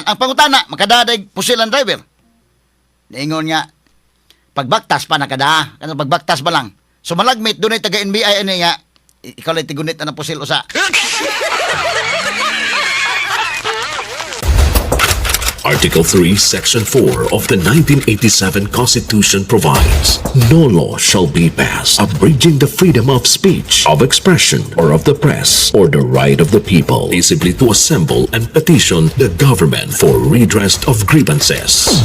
Ang pangutana, makadaday pusil ang driver. Niingon nga, pagbaktas pa nakada. Kanang pagbaktas ba lang. So malagmit, dunay taga NBI ani nga, ikaw lang tigunit na ng pusil usa. Article 3, Section 4 of the 1987 Constitution provides, "No law shall be passed abridging the freedom of speech, of expression, or of the press, or the right of the people peaceably to assemble and petition the government for redress of grievances."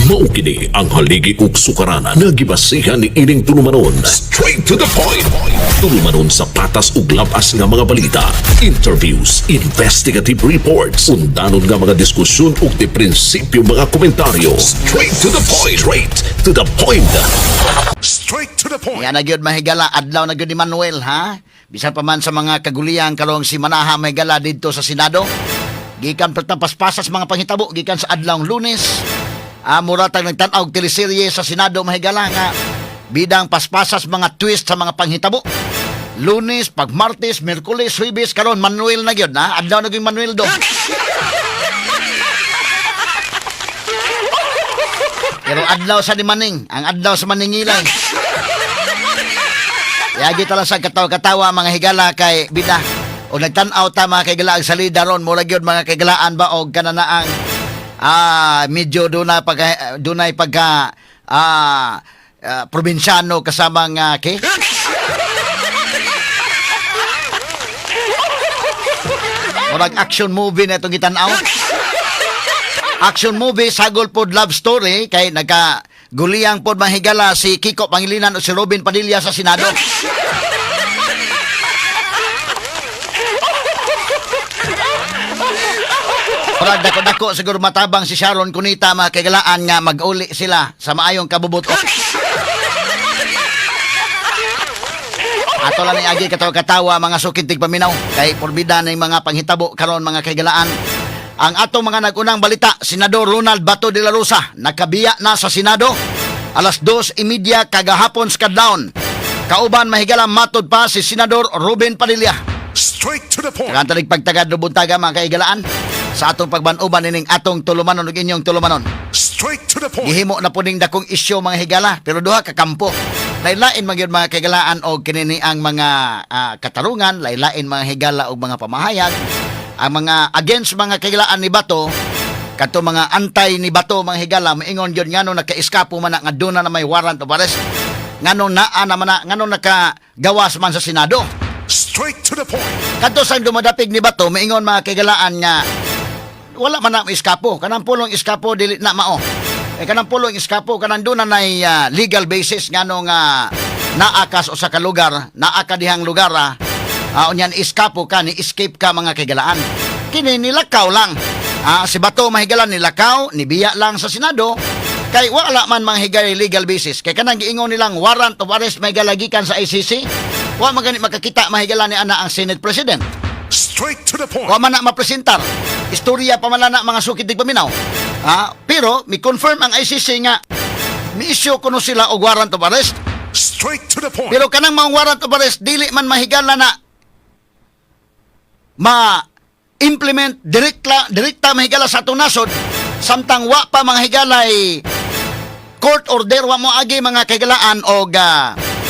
Mao kini ang haligi ug sukaranan nga gibasihan ni ining tulumanon. Straight to the point. Tulumanon sa patas ug labas nga mga balita, interviews, investigative reports, undanon nga mga diskusyon ug di prinsipyo mga komentaryo. Straight to the point. Straight to the point. Straight to the point. Yan na gyud, mahigala, adlaw na gyud ni Manuel, ha. Bisan pa man sa mga kaguliyang karong si Manaha, mahigala, didto sa Senado. Gikan pa paspasas mga panghitabo gikan sa adlawng Lunes. Mura tag nagtan-aw og teleserye sa Senado, mahigala, nga bidang paspasas mga twist sa mga panghitabo. Lunes, pag Martes, Miyerkules, Huwebes, karon Manuel na gyud na. Adlaw na gyud Manuel do. Pero adlaw sa ni Maning, ang adlaw sa Maningilay. Yagi tala sa katawa-katawa, mga higala, kay bida. O nagtan-aw ta, mga kaigala, ang salida ron, mura gyud, mga kaigalaan ba, og kananaang medyo dunay pagka dunay pagka probinsyano kasamang ke. Murag action movie na itong gitan-aw. Action movie sagol pod love story kay nagka guliyang pod, mahigala, si Kiko Pangilinan o si Robin Padilla sa Senado. Murag dako-dako siguro matabang si Sharon Cuneta, mga kaigalaan, nga mag-uli sila sa maayong kabubuto. Ato lang ni agi katawa-katawa, mga sukintig paminaw, kay porbida na yung mga panghitabo karon, mga kaigalaan. Ang atong mga nagunang balita, Senador Ronald Bato de la Rosa nakabiya na sa Senado alas 2:30 kagahapon sa kadlawon. Kauban, mahigala, matod pa si Senador Ruben Padilla. Straight to the point. Kaganta pagtagad buntaga, mga kaigalaan, sa atong pagbanuban ining atong tulumanon ug inyong tulumanon. Straight to the point. Gihimo na po ning dakong isyu, mga higala, pero duha ka kampo. Laylain man gyud, mga kaigalaan, og kinini ang mga katarungan, laylain, mga higala, og mga pamahayag. Ang mga against, mga kaigalaan, ni Bato, kadto mga antay ni Bato, mga higala, maingon gyud ngano naka-eskapo man na nga duna na may warrant of arrest. Ngano naa naman na, ngano nakagawas man sa Senado. Straight to the point. Kadto sa dumadapig ni Bato, maingon, mga kaigalaan, nga wala man na eskapo. Kanang pulong eskapo dili na mao. Eh kanang pulong eskapo, kanang doon na nay legal basis ngano nga naa ka sa usa ka lugar, naa ka dihang lugar unyan eskapo ka, ni escape ka, mga kaigalaan. Kini nilakaw lang. Si Bato, mahigala, nilakaw, nibiya lang sa Senado kay wala man mga higala legal basis. Kay kanang giingon nilang warrant of arrest, mahigala, gikan sa ICC, wa man gani makakita, mahigala, ni ana ang Senate President. Straight to the point. Wa man na mapresentar. Istorya pa man na, mga sukid dig paminaw. Pero mi confirm ang ICC nga mi-issue kuno sila og warrant of arrest. Straight to the point. Pero kanang mga warrant of arrest dili man mahigala na ma-implement direkta direkta, mahigala, sa atong nasod samtang wa pa, mga higalay, court order, wa mo agi, mga kahigalaan, og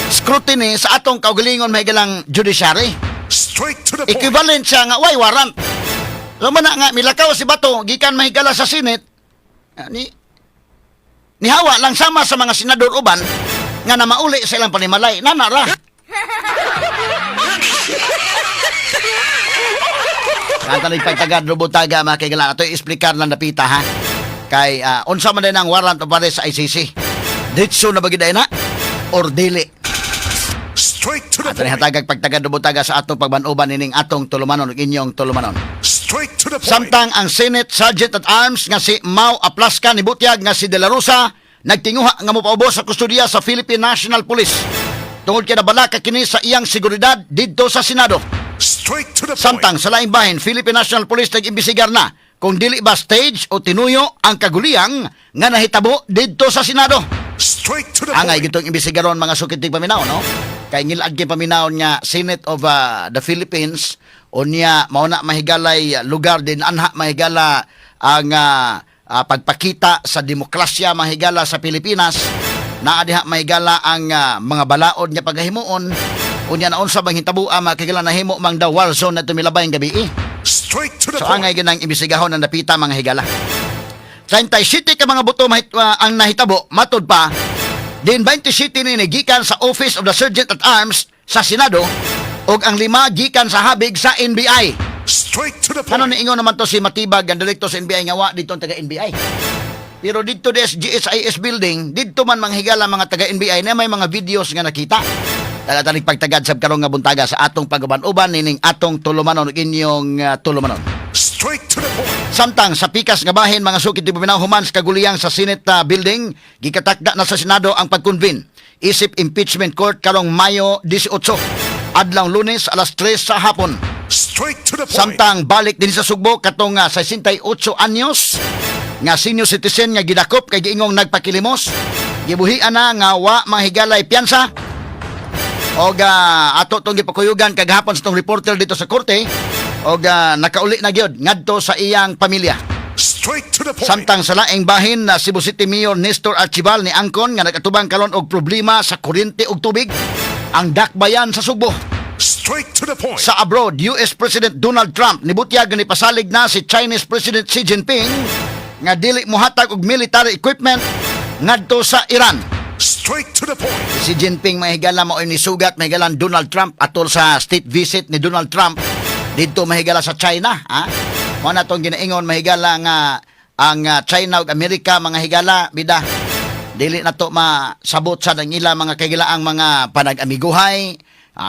scrutiny sa atong kaugalingon, mahigalang judiciary. Straight to the point. Equivalent siya nga way warrant. So man na nga milakaw si Bato gikan, mahigala, sa Senate, ni nihawa lang sama sa mga senador uban nga na mauli sa ilang panimalay. Nana ra. Kanta pagtagad rubutaga, mga kaigala. Ato explicar lang napita, ha. Kay unsa man din ang warrant of arrest sa ICC. Ditso na ba gid na or dili? Straight to the Ato ni point. hatagag pagtagad rubutaga sa atong pagbanuban ining atong tulumanon ug inyong tulumanon. Straight to the point. Samtang ang Senate Sergeant at Arms nga si Mau Aplasca nibutyag nga si De La Rosa nagtinguha nga mopaubos sa kustodiya sa Philippine National Police tungod kay nabalaka kini sa iyang seguridad didto sa Senado. Straight to the point. Samtang sa laing bahin, Philippine National Police nag-imbisigar na kung dili ba stage o tinuyo ang kaguliyang nga nahitabo didto sa Senado. Straight to the Angay point. gitong imbisigaron, mga sukitig paminaw, no? Kay ngilad kay paminaw nga Senate of the Philippines, unya mao na mahigalay lugar din anha, mahigala, Ang pagpakita sa demokrasya, mga higala, sa Pilipinas. Naa diha, mahigala, ang mga balaod nga pagahimuon. Unya na unsa bang hitabua, mga higala, nahimo mang daw war zone na tumilabay ang gabi eh. Straight to the So point. angay ginang imbestigahon ang dapita, mga higala. 37 ka mga boto ang nahitabo matod pa din 27 ni gikan sa Office of the Sergeant at Arms sa Senado ug ang 5 gikan sa habig sa NBI. Straight to the Ano point. niingon naman to si Matibag, ang direktor sa NBI, nga wa dito ang taga NBI. Pero dito des GSIS building, dito man manghigala mga taga NBI na may mga videos nga nakita. Taga pagtagad sab karong nga buntaga sa atong paguban-uban nining atong tulumanon ug inyong tulumanon. Straight to the point. Samtang sa pikas nga bahin, mga sukit di paminaw, human sa kaguliyang sa Senate building, gikatakda na sa Senado ang pag-convene isip impeachment court karong Mayo 18, adlaw Lunes, alas 3 sa hapon. Straight to the point. Samtang balik din sa Sugbo katong 68 anyos nga senior citizen nga gidakop kay giingong nagpakilimos, gibuhian na nga wa manghigalay piyansa og ato tong gipakuyugan kagahapon sa tong reporter dito sa korte og nakauli na gyud ngadto sa iyang pamilya. Straight to the point. Samtang sa laing bahin na Cebu City Mayor Nestor Archival ni angkon nga nakatubang karon og problema sa kuryente ug tubig ang dakbayan sa Sugbo. Straight to the point. Sa abroad, US President Donald Trump nibutyag nga nipasalig na si Chinese President Xi Jinping nga dili mohatag og military equipment ngadto sa Iran. Straight to the point. Si Jinping, mahigala, mao ni sugat, mahigala, Donald Trump atol sa state visit ni Donald Trump didto, mahigala, sa China, ha. Mao na tong ginaingon, mahigala, nga ang China ug Amerika, mga higala, bida dili na to masabot sa ang ila mga kagilaang mga panag-amiguhay,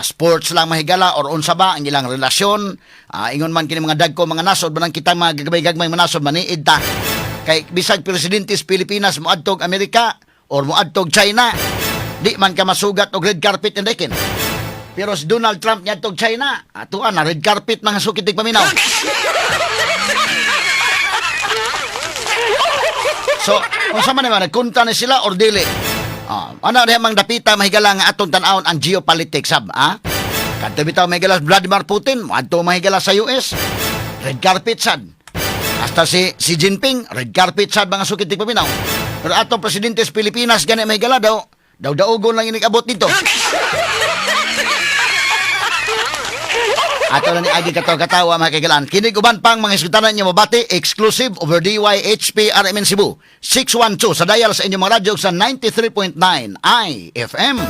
sports lang, mahigala, or unsa ba ang ilang relasyon. Ingon man kini mga dagko mga nasod manang kita mga gagmay-gagmay mga nasod maniid ta kay bisag presidente sa Pilipinas moadtog Amerika or moadtog China, di man ka masugat og red carpet indekin. Pero si Donald Trump niadtog China, atuan na red carpet, mga sukit paminaw. So, kung sa man naman, nagkunta na sila or dili. Ano diha mang dapita, mahigala, nga atong tan-awon ang geopolitics sab, ah? Kadto bitaw, mahigala, Vladimir Putin, moadto, mahigala, sa US, red carpet sad. Hasta si Xi Jinping, red carpet sad, mga sukit paminaw. Pero atong presidente sa Pilipinas gani, mahigala, daw daw daugon lang inig abot dito. Ato na ni Agi katawa katawa, mga kaigalaan. Kinig uban pang mga hisgutanan niyo mabati exclusive over DYHP RMN Cebu 612 sa dial sa inyong mga radyo sa 93.9 IFM.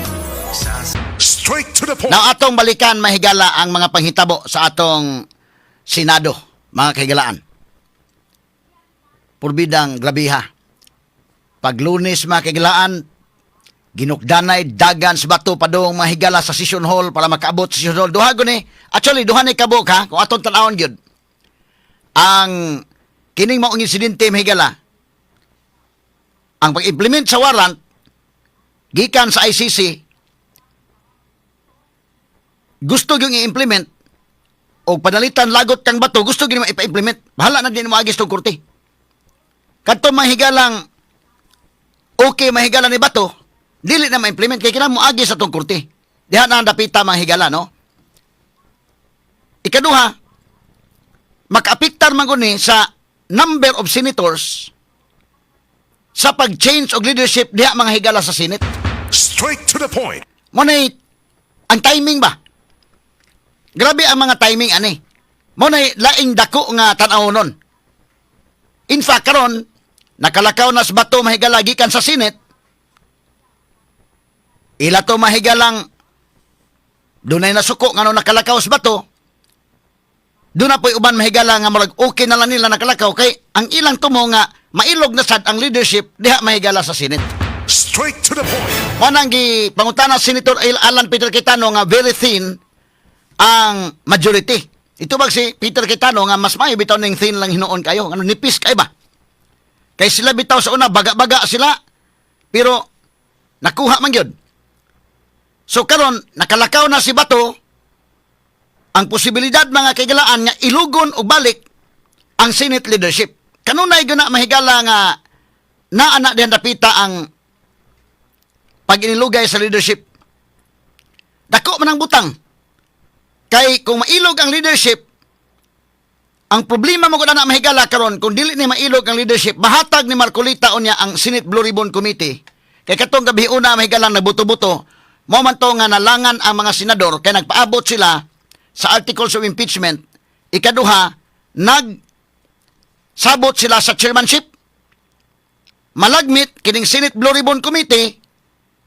Straight to the point. Now atong balikan, mahigala, ang mga panghitabo sa atong Senado, mga kahigalaan. Purbidang grabiha. Pag Lunes, mga kahigalaan, ginukdanay dagan sa Bato padung, mahigala, sa session hall para makaabot sa session hall. Duha guni. Actually, duha ni kabuk ha, kung atong tan-awon gyud. Ang kining maong insidente, mahigala, ang pag-implement sa warrant gikan sa ICC, gusto yung i-implement o panalitan lagot kang Bato, gusto gyud mo ipa-implement. Bahala na din mo agis tong korte. Kadto mahigalang okay, mahigala, ni Bato, dili na ma-implement kay kinahanglan mo agi sa tong korte. Diha na ang dapita, mga higala, no? Ikaduha, makaapektar man guni sa number of senators sa pag-change og leadership diha, mga higala, sa Senate. Straight to the point. Mo na ang timing ba? Grabe ang mga timing ani. Mo na laing dako nga tan-aw nun. In fact, karon nakalakaw na sa Bato, mahigala, gikan sa Senate. Ila to, mahigalang, dunay nasuko ngano nakalakaw sa Bato. Doon na po'y uban, mahigala, nga murag okay na lang nila nakalakaw kay ang ilang tumo nga mailog na sad ang leadership diha, mahigala, sa Senate. Straight to the point. Mao nang gi pangutana Senator Alan Peter Cayetano nga very thin ang majority. Ito bag si Peter Cayetano nga mas maayo bitaw ning thin lang hinuon kayo. Ano nipis kay ba? Kay sila bitaw sa una baga-baga sila pero nakuha man gyud. So karon nakalakaw na si Bato, ang posibilidad, mga kaigalaan, nga ilugon og balik ang Senate leadership. Kanunay gyud na, mahigala, nga naa na dihan dapita ang pag inilugay sa leadership. Dako man ang butang. Kay kung mailog ang leadership, Ang problema mo na mahigala karon, kung dili ni mailog ang leadership, mahatag ni Marcolita unya ang Senate Blue Ribbon Committee. Kay katong gabi una, mahigala, nagbuto-buto, mao man to nga nalangan ang mga senador kay nagpaabot sila sa articles of impeachment. Ikaduha, nag sabot sila sa chairmanship. Malagmit kining Senate Blue Ribbon Committee,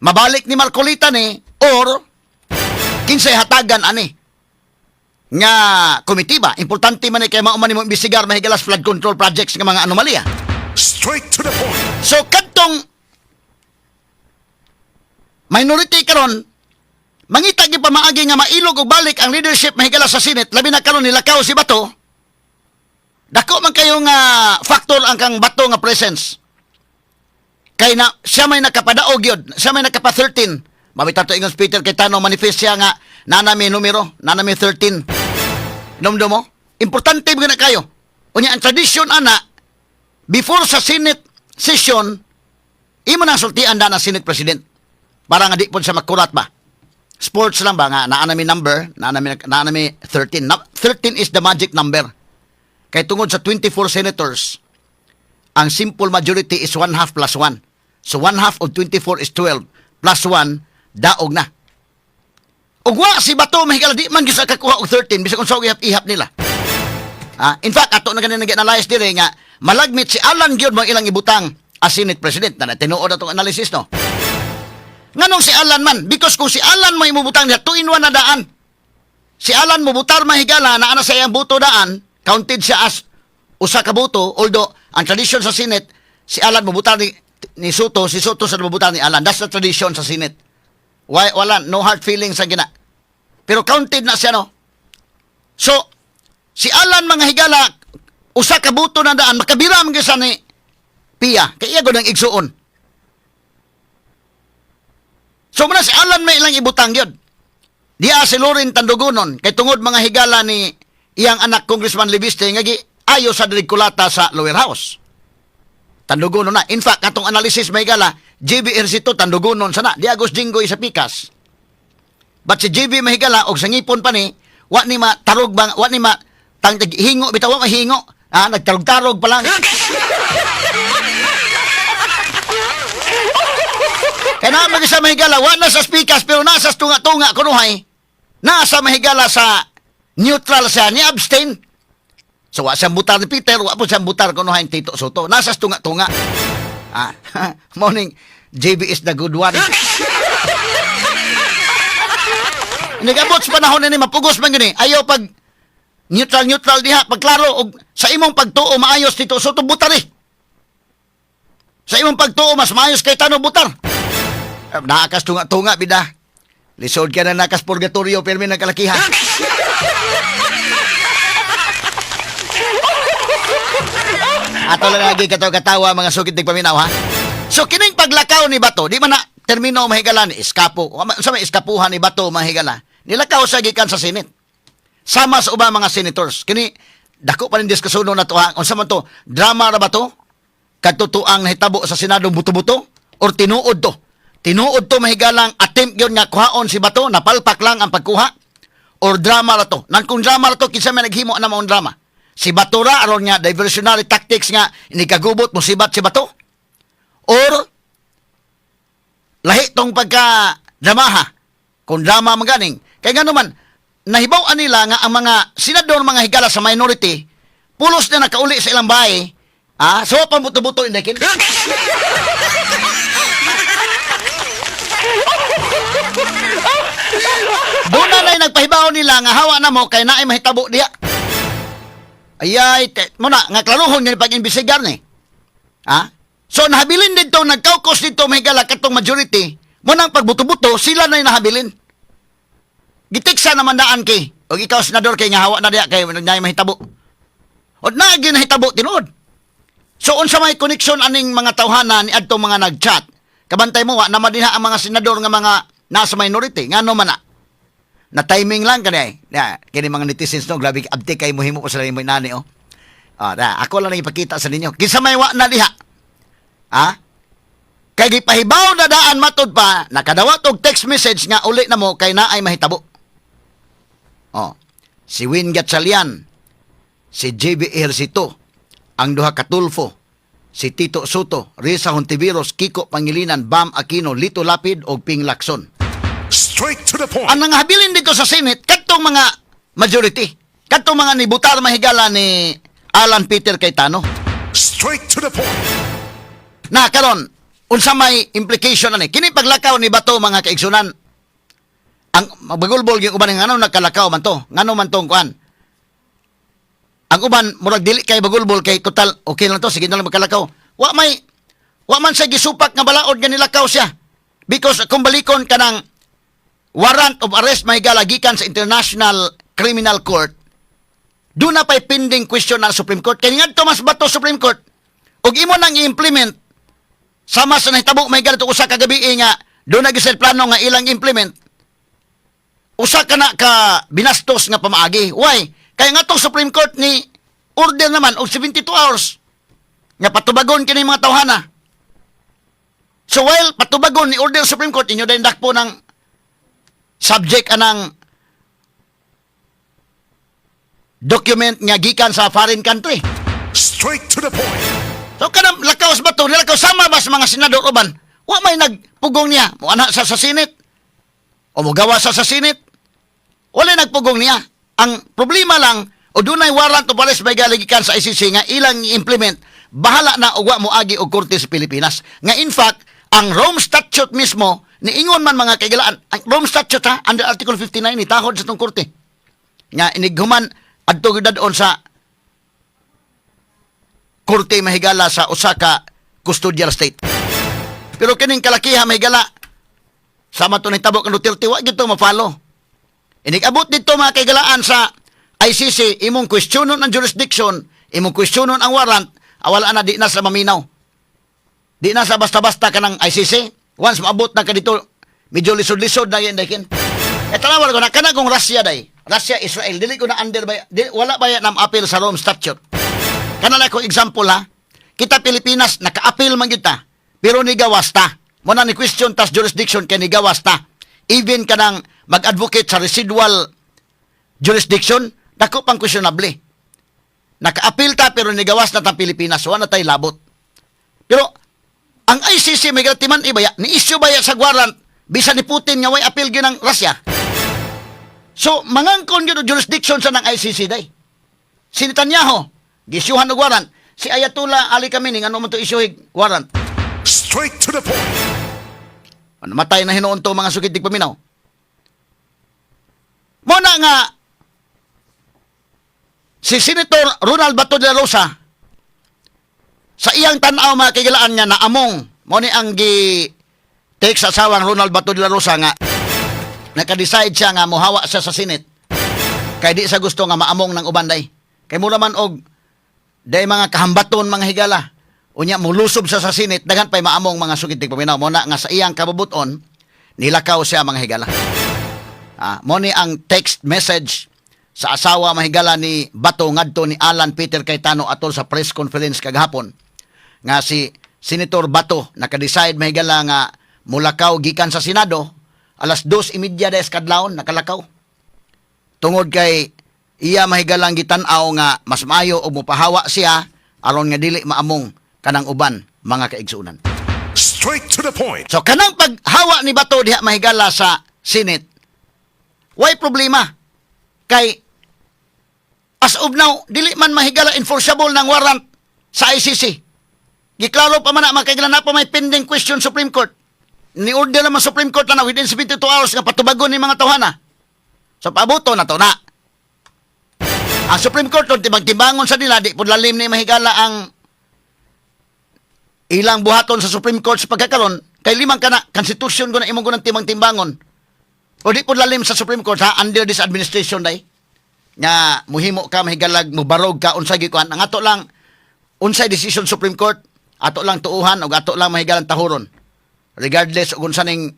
mabalik ni Marcolita ni or kinsay hatagan ani nga komite ba? Importante man ni kay mao man nimo imbestigar, mahigalas, flood control projects nga mga anomalya. Straight to the point. So kadtong minority karon mangita gyud pamaagi nga mailog og balik ang leadership, mahigala, sa Senate, labi na karon nilakaw si Bato. Dako man kayo nga factor ang kang Bato nga presence. Kay na siya may nakapadaog yun, siya may nakapa 13. Mabitato ingon si Peter Cayetano, manifest siya nga naa na mi numero, naa na mi 13. Nomdo mo? Importante ba na kayo? Unya ang tradisyon ana, before sa Senate session, imo nang sultian na ng Senate President. Para nga di po siya makurat ba? Sports lang ba nga naa na mi number, naa na mi 13. 13 is the magic number. Kay tungod sa 24 senators, ang simple majority is 1 half plus 1. So 1 half of 24 is 12 plus 1, daog na. Ug wa si Bato, mahigala, di man gyud sa kakuha og 13 bisag unsa og ihap-ihap nila. Ah, in fact, ato na ganin nag-analyze dire nga malagmit si Alan gyud mo ilang ibutang as Senate President na tinuod atong analysis, no. Nganong si Alan man? Because kung si Alan mo imubutang niya, 2 in 1 na daan. Si Alan mo butar, mahigala, na ana sa iyang buto daan, counted siya as usa ka boto, although ang tradition sa Senate, si Alan mobutar ni Sotto, si Sotto sa mobutar ni Alan. That's the tradition sa Senate. Why, wala, no hard feelings sa gina. Pero counted na siya, no? So, si Alan, mga higala, usa ka buto na daan, makabira man gyud sa ni Pia, kay iya gud ang igsuon. So muna si Alan may ilang ibutang yun. Diya si Loren Tandugonon, kay tungod, mga higala, ni iyang anak Congressman Leviste nga gi ayo sa kulata sa lower house. Tandugonon na. In fact, katong analysis, may higala, JB Ejercito Tandugonon sana. Di Agos Jinggoy sa pikas. But si JB, mahigala, og sa ngipon pa ni, wa ni ma tarog bang, wa ni ma tang hingo bitaw, wa mahingo. Ah, nagtarog-tarog pa lang. Kaya na mag sa mahigala, wa na sa speakers pero nasa tunga-tunga kunuhay. Nasa, mahigala, sa neutral siya, ni abstain. So wa siyang butar ni Peter, wa po siyang butar kunuhay ni Tito Sotto. Nasa tunga-tunga. Ah, morning, JB is the good one. Nagabot sa panahon ni mapugos man gani. Ayaw pag neutral-neutral diha, pagklaro og sa imong pagtuo maayos Tito Sotto, butar eh. Sa imong pagtuo mas maayos kay Tano, butar. Eh, naakas tunga-tunga bida. Lisod ka na nakas purgatorio pirmi nagkalakihan. Ato lang lagi katawa-katawa, mga sukit paminaw ha. So kining paglakaw ni Bato, di man na termino, mahigala, ni eskapo. Sa may eskapuhan ni Bato, mahigala. Nilakaw sa gikan sa Senate. Sama sa ubang mga senators. Kini dako pa rin diskusono na to ha. Unsa man to? Drama ra ba to? Kadto ang nahitabo sa Senado, buto-buto or tinuod to? Tinuod to, mahigalang attempt yun nga kuhaon si Bato, napalpak lang ang pagkuha or drama ra to? Nan kung drama ra to, kinsa may naghimo na maong drama? Si Bato ra aron nga diversionary tactics nga inikagubot musibat si Bato? Or lahi tong pagka dramaha? Kung drama maganing kay ngano man nahibaw nila nga ang mga senador, mga higala, sa minority pulos na nakauli sa ilang bahay, ah, so pa buto-buto indekin. Doon na na'y nagpahibaw nila nga hawa na mo kay naay mahitabo diya. Ayay, te, muna, nga klaruhon nga pag-imbisigar ni. Ha? So, nahabilin dito, nagkaukos dito, may higala, katong majority, munang pagbuto-buto, sila na'y nahabilin. Gitiksa naman daan kay, o ikaw senador kay nga hawa na diya kay naay mahitabo. O naagi nahitabo tinuod. So unsa may connection aning mga tawhana ni adtong mga nag-chat? Kabantay mo wa naman dinha ang mga senador nga mga nasa minority. Ngano man na? Na timing lang kani ay. Ya, kini mga netizens no, grabe abti kay mohimo ko sila nimo nani oh. Ah, na, ako lang nang ipakita sa ninyo. Kinsa may wa na diha? Ha? Kay gipahibaw na daan matud pa, nakadawat og text message nga uli na mo kay naay mahitabo. Oh. Si Win Gatchalian, Si JB Ejercito, ang duha ka Tulfo, si Tito Sotto, Risa Hontiveros, Kiko Pangilinan, Bam Aquino, Lito Lapid og Ping Lacson. Straight to the point. Ang nangahabilin dito sa Senate, kadtong mga majority, kadtong mga nibutar, mahigala, ni Alan Peter Cayetano. Straight to the point. Na karon, unsa may implication ani kini paglakaw ni Bato, mga kaigsunan? Ang mabagulbol gyud uban, ngano nagkalakaw man to, ngano man tong kuan? Ang uban murag dili kay bagulbol kay total okay lang to, sige na lang magkalakaw. Wa man sa gisupak nga balaod nga nilakaw siya, because kung balikon kanang warrant of arrest, mahigala, gikan sa International Criminal Court, duna pay pending question ng Supreme Court. Kay ngadto mas Bato Supreme Court ug imo nang i-implement sama sa nahitabo may ganito usa ka gabi nga duna gyud sila plano nga ilang implement, usa ka na ka binastos nga pamaagi. Why? Kay nga tong Supreme Court ni order naman og 72 hours nga patubagon kini mga tawhana. So while patubagon ni order Supreme Court, inyo din dakpo ng subject anang document nga gikan sa foreign country. Straight to the point. So kanang lakaw sa Bato, nilakaw sama ba sa mga senador uban? Wa may nagpugong niya. Muana sa Senate. O mugawa sa Senate. Wala nagpugong niya. Ang problema lang, o dunay warrant of arrest may gikan sa ICC nga ilang i-implement, bahala na og wa mo agi og korte sa Pilipinas. Nga in fact, ang Rome Statute mismo, niingon man, mga kaigalaan, ang Rome Statute ha, under Article 59, ni tahod sa tong korte. Nga inighuman, adto gyud sa korte, mahigala, sa usa ka custodial state. Pero kining kalakiha, mahigala, sama to nahitabo kang Duterte, wa gyud to ma-follow. Inig-abot dito, mga kaigalaan, sa ICC, imong questionon ang jurisdiction, imong questionon ang warrant, awala na, di na sa maminaw. Di na sa basta-basta ka ng ICC. Once maabot na ka dito, medyo lisod-lisod na yan, dakin. E tanawal ko na, kana kung Russia day. Russia, Israel, dili ko na under ba, di, wala ba yan ang appeal sa Rome Statute? Kana lang ko example ha. Kita Pilipinas, naka-appeal man kita. Pero nigawas ta. Muna ni question tas jurisdiction kay nigawas ta. Even kanang mag-advocate sa residual jurisdiction, dako pang questionable. Naka-appeal ta pero nigawas na tang Pilipinas, wala na tay labot. Pero ang ICC may timan ibaya, ni issue baya sa warrant bisan ni Putin nga way appeal gyud ng Russia? So mangangkon gyud og jurisdiction sa ng ICC day. Si Netanyahu, gisyuhan og warrant. Si Ayatollah Ali Khamenei, ngano man to issue warrant? Straight to the point. Ano, matay na hinuon to, mga sugid paminaw. Mo na nga si Senator Ronald Bato de la Rosa, sa iyang tan-aw, mga kagilaan, nga na among mo ni ang gi take sa asawang Ronald Bato de la Rosa nga naka-decide siya nga mohawa siya sa Senate kay di sa gusto nga maamong ng uban day. Kay mura man og day mga kahambaton, mga higala. Unya mulusob siya sa Senate, daghan pay maamong, mga sugid paminaw. Mo na nga sa iyang kabubuton nilakaw siya, mga higala. Ah, mo ni ang text message sa asawa, mahigala, ni Bato ngadto ni Alan Peter Cayetano atol sa press conference kagahapon nga si Senator Bato naka-decide, mahigala, nga mulakaw gikan sa Senado alas 2:30 des kadlawon nakalakaw tungod kay iya, mahigalang, gitan-aw nga mas maayo og mopahawa siya aron nga dili maamong kanang uban, mga kaigsuonan. Straight to the point. So kanang paghawa ni Bato diha, mahigala, sa Senate, way problema. Kay as of now, dili man, mahigala, enforceable ng warrant sa ICC. Giklaro pa man na, mga kaigala, na pa may pending question Supreme Court. Ni-order naman Supreme Court na within 72 hours nga patubagon ni mga tawhana. So paabuto na to na. Ang Supreme Court, kung tibang-timbangon sa nila, di po lalim ni, mahigala, ang ilang buhaton sa Supreme Court sa pagkakaron kay limang kana constitution ko na imong kunang timbang-timbangon. O di po lalim sa Supreme Court ha, under this administration day nga muhimo ka, mahigalag, mubarog ka unsay gikuan. Ang ato lang, unsay decision Supreme Court, ato lang tuuhan ug ato lang, mahigalang, tahuron regardless og unsa ning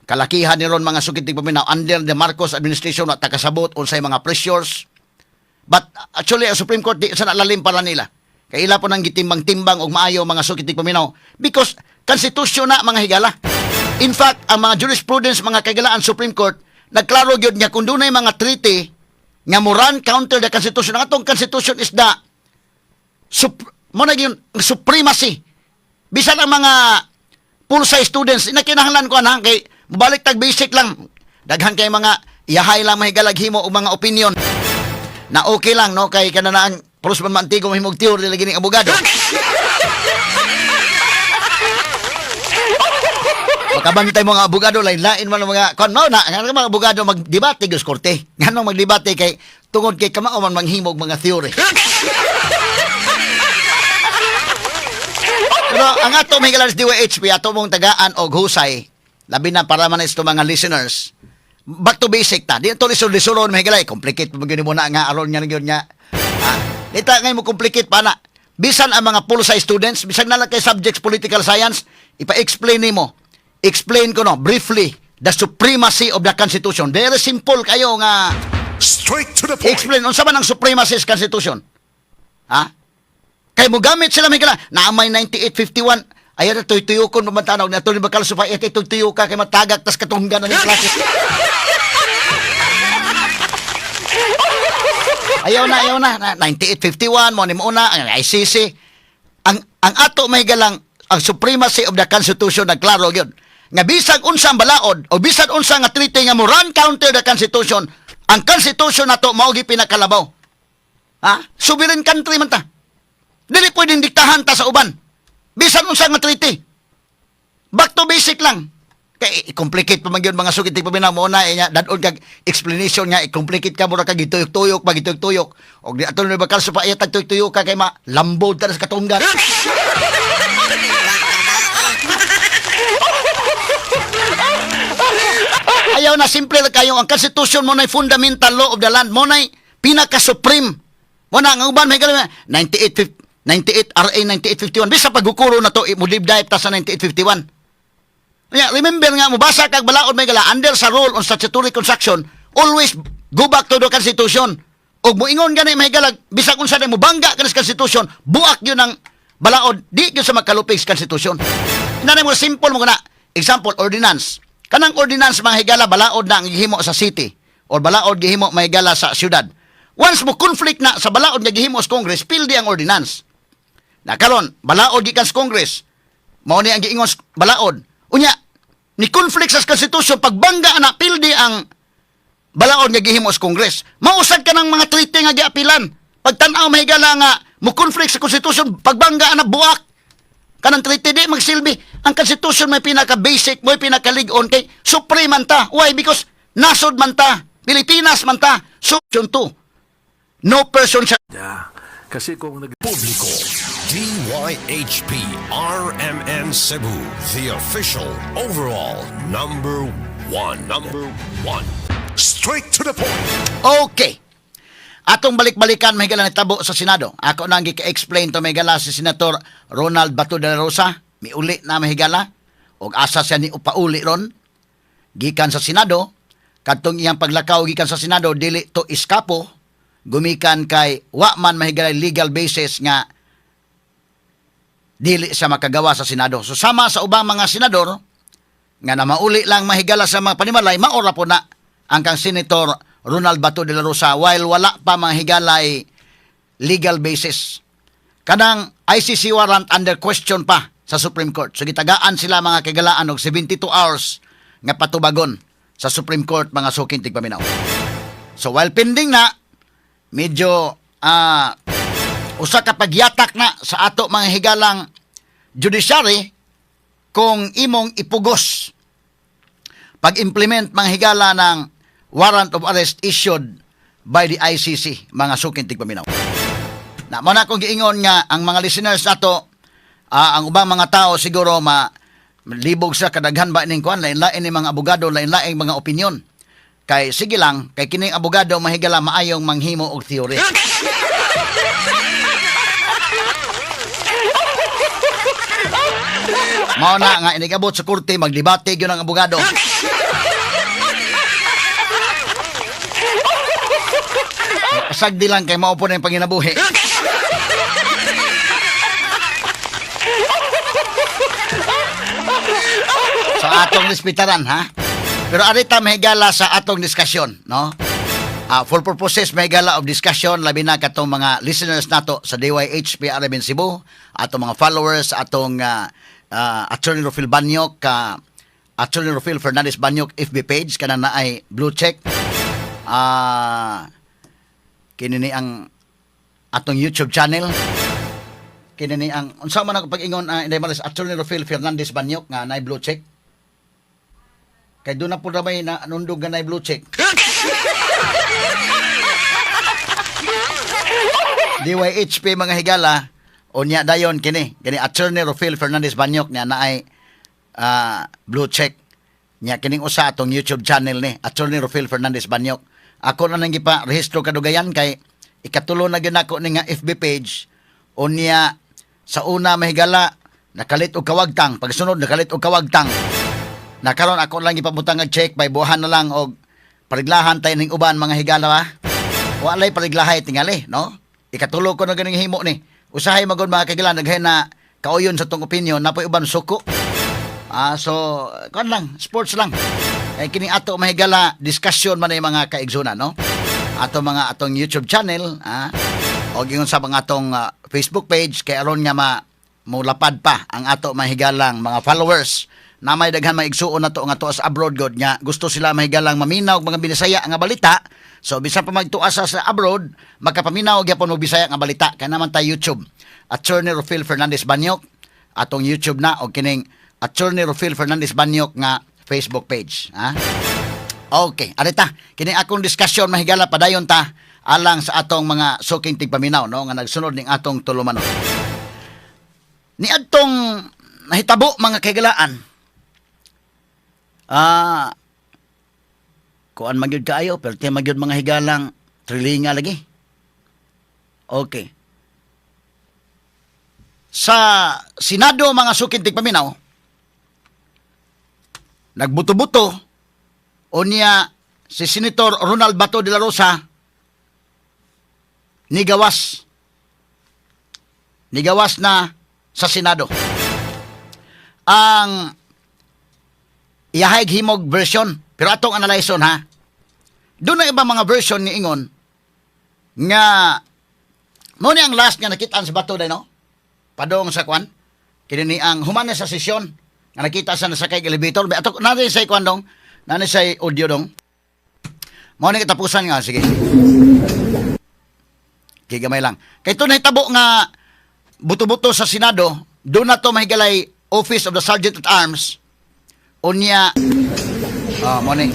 kalakihan ni ron, mga sugid paminaw. Under the Marcos administration at takasabot unsay mga pressures, but actually ang Supreme Court di sa lalim para nila kay ila po nang gitimbang-timbang og maayo, mga sugid paminaw, because constitution na, mga higala. In fact, ang mga jurisprudence, mga kaigalaan, Supreme Court nagklaro gyud nga kung dunay mga treaty Nga mo run counter the Constitution. Ang atong Constitution is the mo na gyud supremacy. Bisan ang mga pulsa students, inakinahanglan ko ana kay balik tag basic lang. Daghan kay mga iyahay lang mahigalag himo og mga opinion na okay lang, no, kay kananaan pulos man mantigo mahimog theory lagi ning abogado. Makabantay mga abogado, lain-lain man ang mga kon mao na nga mga abogado magdebate gyud sa korte. Nganong magdebate? Kay tungod kay kamao man manghimog mga theory. Pero ang ato may sa DYHP, ato mong tagaan og husay, labi na para man ito mga listeners. Back to basic ta. Di to lisod-lisoron, may galay. Complicate pa gyud mo na nga aron nga gyud nga. Ah, di ta ngay mo complicate pa na. Bisan ang mga pulsa students, bisan na lang kay subjects political science, ipa-explain nimo. Explain ko, no, briefly, the supremacy of the Constitution. Very simple kayo nga Straight to the point. explain unsa man ang supremacy sa Constitution. Ha? Kay mo gamit sila may kala na may 9851 ayaw na tuy-tuyukon pamantanaw na tuloy bakal supa iti tuyuka ka kay matagak tas katunggan ng klase. Ayaw na, ayaw na. 9851 mo ni mo una ang ICC. Ang ato may galang ang supremacy of the Constitution, nagklaro gyud. Nga bisag unsa ang balaod o bisag unsa nga treaty nga mo run counter the Constitution, ang Constitution nato mao gi pinakalabaw. Ha? Sovereign country man ta. Dili pwedeng diktahan ta sa uban. Bisan unsa nga treaty. Back to basic lang. Kay i-complicate pa man gyud, mga sukit paminaw mo na eh, dadon kag explanation nga i-complicate ka, mura kag gituyok-tuyok pa gituyok-tuyok og di atol ni bakal sa paiyat tuyok-tuyok ka kay ma lambod ta sa katunggan. Ayaw na, simple lang kayo. Ang Constitution mo na fundamental law of the land. Mo na pinaka-supreme. Mo na, ang uban, may galing, 98, 98, RA 9851. Bisa pagkukuro na to, mo deep dive ta sa 9851. Yeah, remember nga, mubasa kag balaod, may gala, under sa rule on statutory construction, always go back to the Constitution. Og muingon gani, may galag, bisag unsa na mubangga ka sa Constitution, buak yun ang balaod, di yun sa magkalupig sa Constitution. Inanay mo, simple mo na. Example, ordinance. Kanang ordinance, mga higala, balaod na ang gihimo sa city or balaod gihimo, mga higala, sa syudad. Once mo conflict na sa balaod nga gihimo sa Congress, pildi ang ordinance. Na karon, balaod gikan sa Congress. Mao ni ang giingon sa balaod. Unya, ni conflict sa Constitution, pagbangga ana, pildi ang balaod nga gihimo sa Congress. Mausad ka ng mga treaty nga giapilan. Pagtan-aw, mahigala, nga mo conflict sa Constitution, pagbangga ana, buak. Kanang treaty di magsilbi. Ang Constitution may pinaka-basic, may pinaka-lig-on kay supreme man ta. Why? Because nasod man ta. Pilipinas man ta. So, 2. No person shall Yeah. Kasi kung nag Publiko. DYHP RMN Cebu, the official overall number one. Number one. Straight to the point. Okay. Atong balik-balikan, mahigala, nitabo sa Senado. Ako nang gika-explain to, mahigala, si Senator Ronald Bato de la Rosa. Miuli na, mahigala. Og asa siya ni upauli ron. Gikan sa Senado. Kadtong iyang paglakaw gikan sa Senado, dili to iskapo. Gumikan kay wa man, mahigala, legal basis nga dili siya makagawa sa Senado. So sama sa ubang mga senador nga na mauli lang, mahigala, sa mga panimalay, maora po na ang kang Senator Ronald Bato de la Rosa while wala pa, mga higalay, legal basis. Kanang ICC warrant, under question pa sa Supreme Court. So gitagaan sila, mga kagalaan, og 72 hours nga patubagon sa Supreme Court, mga suking tigpaminaw. So while pending na, medyo usa ka pagyatak na sa ato, mga higalang judiciary, kung imong ipugos pag-implement, mga higala, ng warrant of arrest issued by the ICC, mga suking tigpaminaw. Na mo na akong giingon nga ang mga listeners nato, ang ubang mga tao siguro ma libog sa kadaghan ba ning kuan, lain-lain ni mga abogado, lain-lain mga opinion. Kay sige lang, kay kining abogado, mahigala, maayong manghimo og theory. Mao na nga inigabot sa korte, magdebate gyud ang abogado. Pasagdi lang kay mao po na yung panginabuhi. Sa atong respetaran, ha? Pero arita, mahigala, sa atong diskusyon, no? For purposes may gala of discussion, labi na katong mga listeners nato sa DYHP RMN Cebu, atong mga followers, atong Attorney Rufil Banyok, Attorney Rufil Fernandez Banyok FB page kana na ay blue check. Kini ni ang atong YouTube channel. Kini ni ang unsa man ako pag-ingon, Inday Maris, Attorney Rufil Fernandez Banyok nga naay blue check. Kay doon na po na may nanundog nga naay blue check. DYHP mga higala, unya dayon kini kini Attorney Rufil Fernandez Banyok niya naay blue check nya. Kining usa atong YouTube channel ni Attorney Rufil Fernandez Banyok. Ako na nang gipa rehistro kadugayan kay ikatulo na gyud nako ni nga FB page. Unya sa una, mahigala, nakalit og kawagtang, pagsunod nakalit og kawagtang. Na karon ako lang gipabutang og check by buhan na lang og pariglahan tayo ning uban, mga higala ba. Walay pariglahay tingali, no? Ikatulo ko na ganing himo ni. Usahay magod, mga kagila, naghay na kauyon sa tong opinion, napoy uban suko. So kon lang, sports lang. Kay kini ato, mahigala, discussion man ay mga kaigsunan, no? Ato mga atong YouTube channel, o ingon sa mga atong Facebook page kay aron nga ma mulapad pa ang ato mahigalang mga followers na may daghan mga igsuon nato nga tuas abroad god nga gusto sila, mahigalang, maminaw og mga Binisaya nga balita. So bisan pa magtuasa sa abroad, makapaminaw gyapon og Bisaya nga balita kay naman tay YouTube, Attorney Rufil Fernandez Banyok atong YouTube na og kining Attorney Rufil Fernandez Banyok nga Facebook page, ha. Okay, arita, kini akong diskusyon, mahigala, padayon ta alang sa atong mga suking tigpaminaw, no, nga nagsunod ning atong tulumanon. Ni adtong nahitabo, mga kahigalaan. Kuan magyud kaayo, pero ti magyud, mga higalang, trilinga lagi. Okay. Sa Senado, mga suking tigpaminaw, nagbuto-buto unya si Senator Ronald Bato de la Rosa nigawas. Nigawas na sa Senado. Ang iyahay himog version, pero atong analyson ha. Doon na iba mga version ni ingon nga mo ni ang last nga nakitaan sa Bato day, no? Padong sa kwan. Kini ni ang human na sa sesyon nga nakita sa nasakay elevator. Ba ato na sa kwan dong. Nani sa audio dong. Mao ni katapusan nga, sige. Kay gamay lang. Kay ito nahitabo nga buto-buto sa Senado, doon na to, mahigalay, Office of the Sergeant at Arms. Unya, ah, mo ni.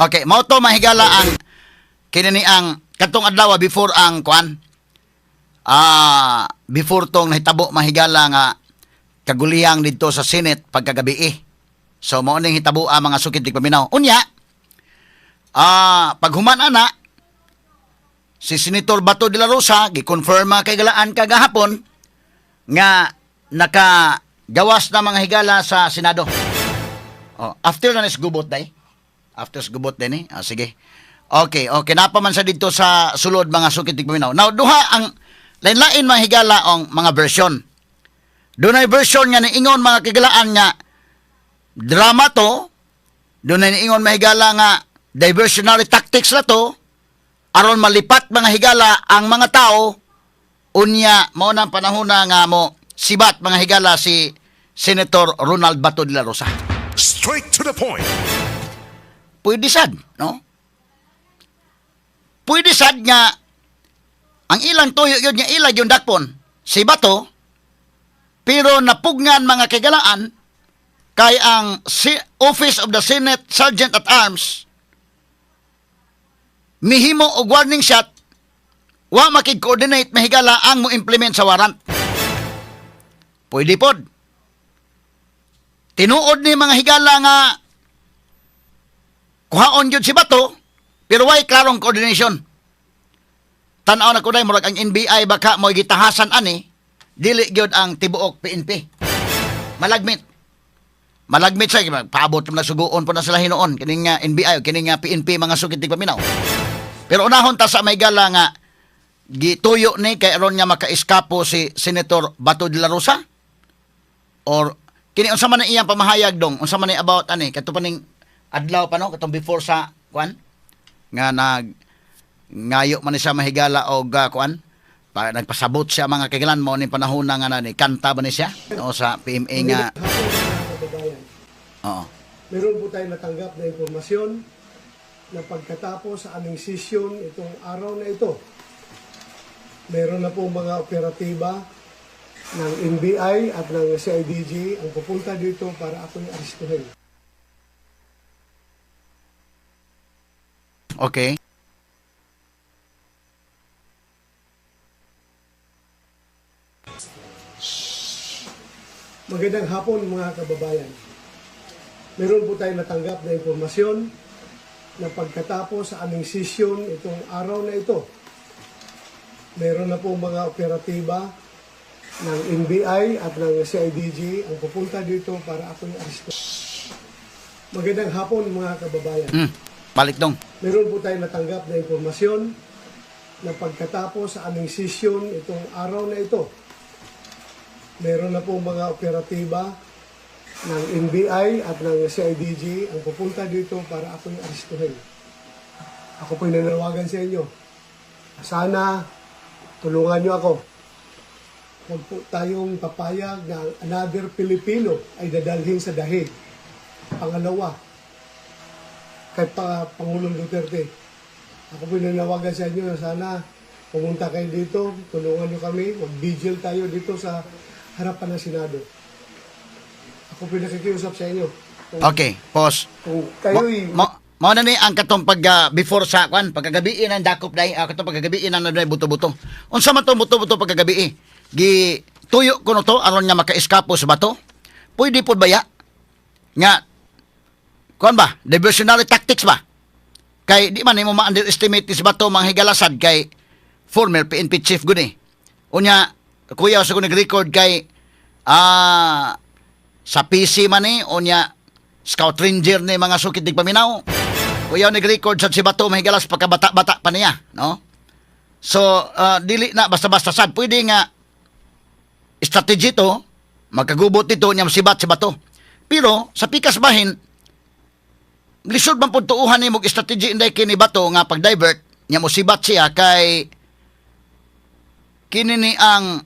Okay, mao to, mahigala, ang kini ni ang katong adlaw before ang kuan. Before tong nahitabo, mahigala, nga kaguliyang didto sa Senate pagkagabi eh. So mao ning hitabo ang mga sukid tigpaminaw. Unya, paghuman ana si Senator Bato de la Rosa gi-confirm, mga kaigalaan, kagahapon nga nakagawas na, mga higala, sa Senado. Oh, after na is gubot day. After sa gubot din eh. Ah, sige. Okay. Napa man sa dito sa sulod, mga sukid tigpaminaw. Now, duha ang lain-lain, mga higala, ang mga version. Dunay version nga niingon, mga kagilaan, nga drama to. Dunay niingon, mahigala, nga diversionary tactics na to aron malipat, mga higala, ang mga tao, unya mao nang panahon na nga mo sibat, mga higala, si Senator Ronald Bato de la Rosa. Straight to the point. Pwede sad, no? Pwede sad nga ang ilang tuyo yun nga ilag yung dakpon si Bato, pero napugngan, mga kagalaan, kay ang Office of the Senate Sergeant at Arms mihimo og warning shot, wa makig-coordinate, mahigala, ang mo implement sa warrant. Pwede pod. Tinuod ni, mga higala, nga kuhaon gyud si Bato, pero way klarong coordination. Tan-aw na ko day, murag ang NBI baka mo gitahasan ani, dili gyud ang tibuok PNP. Malagmit. Malagmit sa paabot man, suguon po na sila hinuon kining NBI o kining PNP, mga sukit paminaw. Pero unahon ta sa may gala nga gituyo ni kay aron nga makaiskapo si Senator Bato de la Rosa or kini unsa man ang iyang pamahayag dong, unsa man ni about ani kadto pa ning adlaw pa, no, katong before sa kuan nga nag ngayo man ni siya mahigala og kuan pa, nagpasabot siya, mga kagilan mo ni panahon na nga na ni kanta ba ni siya, no, sa PMA nga. Hapon, mga kababayan. Meron po tayong natanggap na impormasyon na pagkatapos sa aming session itong araw na ito, meron na po mga operatiba ng NBI at ng CIDG ang pupunta dito para ako'y arestuhin. Magandang hapon, mga kababayan. Meron po tayong natanggap na impormasyon na pagkatapos sa aming session itong araw na ito, meron na po mga operatiba ng NBI at ng CIDG ang pupunta dito para ako'y arestuhin. Magandang hapon, mga kababayan. Balik dong. Meron po tayong natanggap na impormasyon na pagkatapos sa aming session itong araw na ito, meron na po mga operatiba ng NBI at ng CIDG ang pupunta dito para ako'y arestuhin. Ako po'y nananawagan sa inyo. Sana tulungan niyo ako. Huwag po tayong papayag na ang another Pilipino ay dadalhin sa dahig. Pangalawa, kay Pangulong Duterte. Ako po nanawagan sa inyo na sana pumunta kayo dito, tulungan nyo kami, mag-vigil tayo dito sa harapan ng Senado. Ako po nakikiusap sa inyo. Kung, Okay, pause. kung kayo'y Mo, mo na ni ang katong pag before sa kwan pagkagabi ang dakop dai, katong pagkagabi na na buto-buto. Unsa man tong buto-buto pagkagabi? Gi tuyo kuno to aron nga makaiskapo sa Bato. Pwede pod baya nga kuan ba, diversionary tactics ba? Kay di man nimo ma-underestimate ni si Bato, mga higalasad, kay former PNP chief gud eh. Unya kuya sa ko nag-record kay sa PC man ni, unya Scout Ranger ni, mga sukit dig paminaw. Kuya nag-record sa si Bato, mahigalas, pagkabata-bata pa niya, no? So, dili na basta-basta sad. Pwede nga strategy to, magkagubot nito niya sibat si Bato. Pero sa pikas bahin, lisod man pud tuuhan nimo og strategy inday kini Bato nga pag-divert niya mo sibat siya kay kini ni ang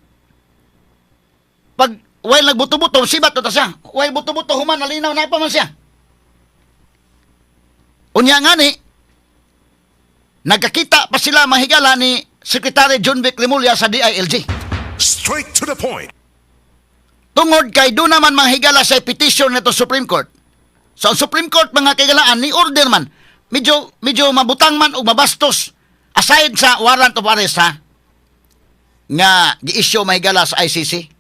pag while nagbuto-buto sibat to ta siya. While buto-buto, human nalinaw na pa man siya. Unya ngani nagkakita pa sila, mahigala, ni Secretary Jonvic Remulla sa DILG. Straight to the point. Tungod kay doon naman, mga higala, sa petition nito Supreme Court. So ang Supreme Court, mga kaigalaan, ni order man medyo medyo mabutang man og mabastos aside sa warrant of arrest ha nga gi-issue, mahigala, sa ICC.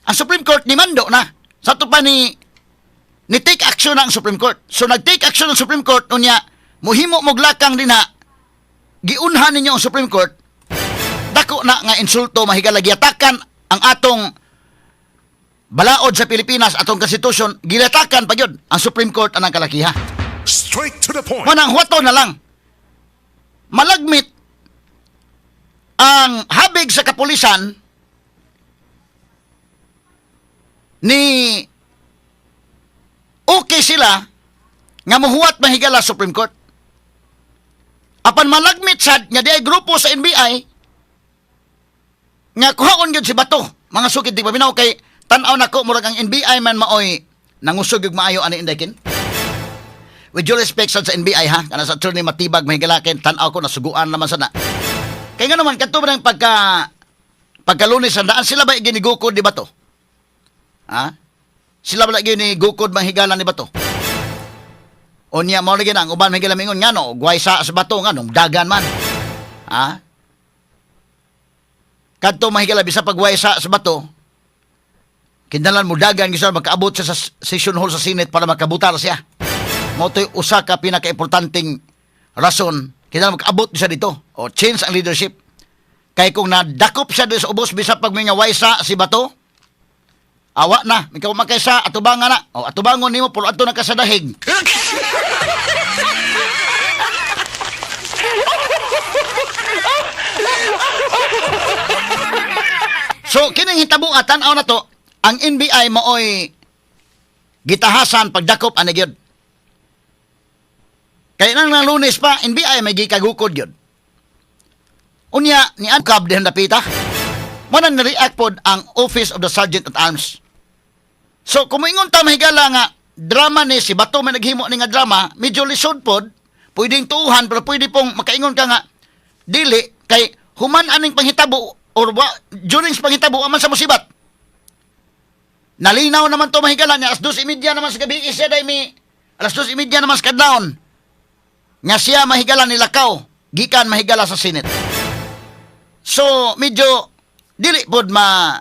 Ang Supreme Court ni mando na sa ato pa ni take action na ang Supreme Court. So nag-take action ang Supreme Court, unya muhimo mo lakang dinha, giunhan ninyo ang Supreme Court. Dako na nga insulto, mahigala, giatakan ang atong balaod sa Pilipinas, atong konstitusyon, gilatakan pa gyud ang Supreme Court anang kalakiha. Straight to the point. Manang huwato na lang. Malagmit ang habig sa kapulisan ni okay sila nga muhuwat, mahigala, Supreme Court. Apan malagmit sad nga di ay grupo sa NBI nga kuhaon gyud si Bato. Mga sukid di paminaw, kay tan-aw nako murag ang NBI man maoy nangusog og maayo ani inday kin. With due respect sad sa NBI ha, kana sa Attorney Matibag, mahigalakin, tan-aw ko nasuguan naman sana. Kay nga naman kadto ba ng pagka Lunes ang daan sila ba ginigukod di Bato? Ha? Sila ba lagi ni gukod, mahigala, ni Bato? Unya mo lagi na ang uban, mahigala, mingon ngano guway sa Bato, nganong dagan man. Ha? Kadto, mahigala, bisa pagway sa Bato, kinahanglan mo dagan gyud siya makaabot siya sa session hall sa Senate para makabutar siya. Mao to'y usa ka pinakaimportanteng rason kinahanglan makaabot siya dito o change ang leadership. Kay kung nadakop siya dito sa ubos, bisa pag may nga waysa si Bato, Awa na, ikaw makaysa atubangan na. O atubangon nimo pulo adto na ka sa dahig. So kining hitabo tan-aw na to, ang NBI maoy gitahasan pagdakop ani gyud. Kay nang nang Lunes pa, NBI may gikagukod gyud. Unya ni Angkab dihan dapita. Mo nang nireact pod ang Office of the Sergeant at Arms. So kung moingon ta mahigala nga drama ni si Bato may naghimo ni nga drama, medyo lisod pod, pwedeng tuuhan pero pwede pong makaingon ka nga dili kay human aning panghitabo or wa, during sa panghitabo wa man sa musibat. Nalinaw naman to mahigala niya, alas 2:30 naman sa gabi siya dai mi alas 2:30 naman sa kadlawon. Nga siya mahigala nilakaw gikan mahigala sa Senate. So medyo dili pod ma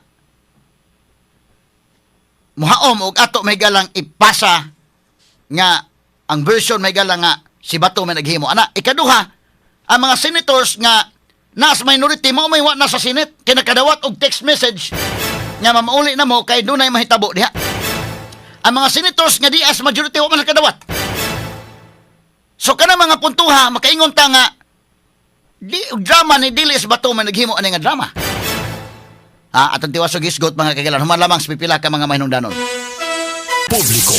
muhaom og ato mahigalang ipasa nga ang version mahigala nga si Bato may naghimo. Ana, ikaduha, ang mga senators nga nas minority mao may wa na sa Senate kay nakadawat og text message nga mamauli na mo kay dunay mahitabo diha. Ang mga senators nga di as majority wa man nakadawat. So kana mga puntuha makaingon ta nga di drama ni dili sa Bato may naghimo ani nga drama. Ha, atong tiwas og hisgot mga kagalan. Human lamang sa pipila ka mga mahinungdanon. Publiko.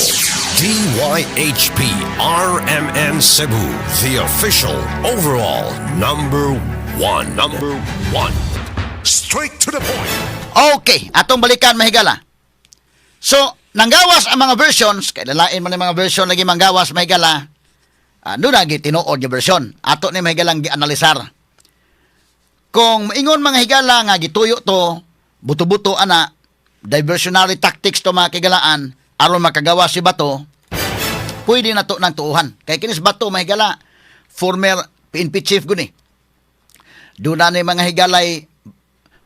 DYHP RMN Cebu, the official overall number one. Number one. Straight to the point. Okay, atong balikan mahigala. So, nanggawas ang mga versions, kay lalain man ang mga version lagi manggawas mahigala. Ano na tinuod nga version? Ato ni mahigalang gianalisar. Kung maingon mga higala nga gituyo to, buto-buto ana, diversionary tactics to mga kigalaan, aron makagawa si Bato, pwede na to ng tuuhan. Kay kinis Bato mahigala, former PNP chief guni. Doon na ni mga higalay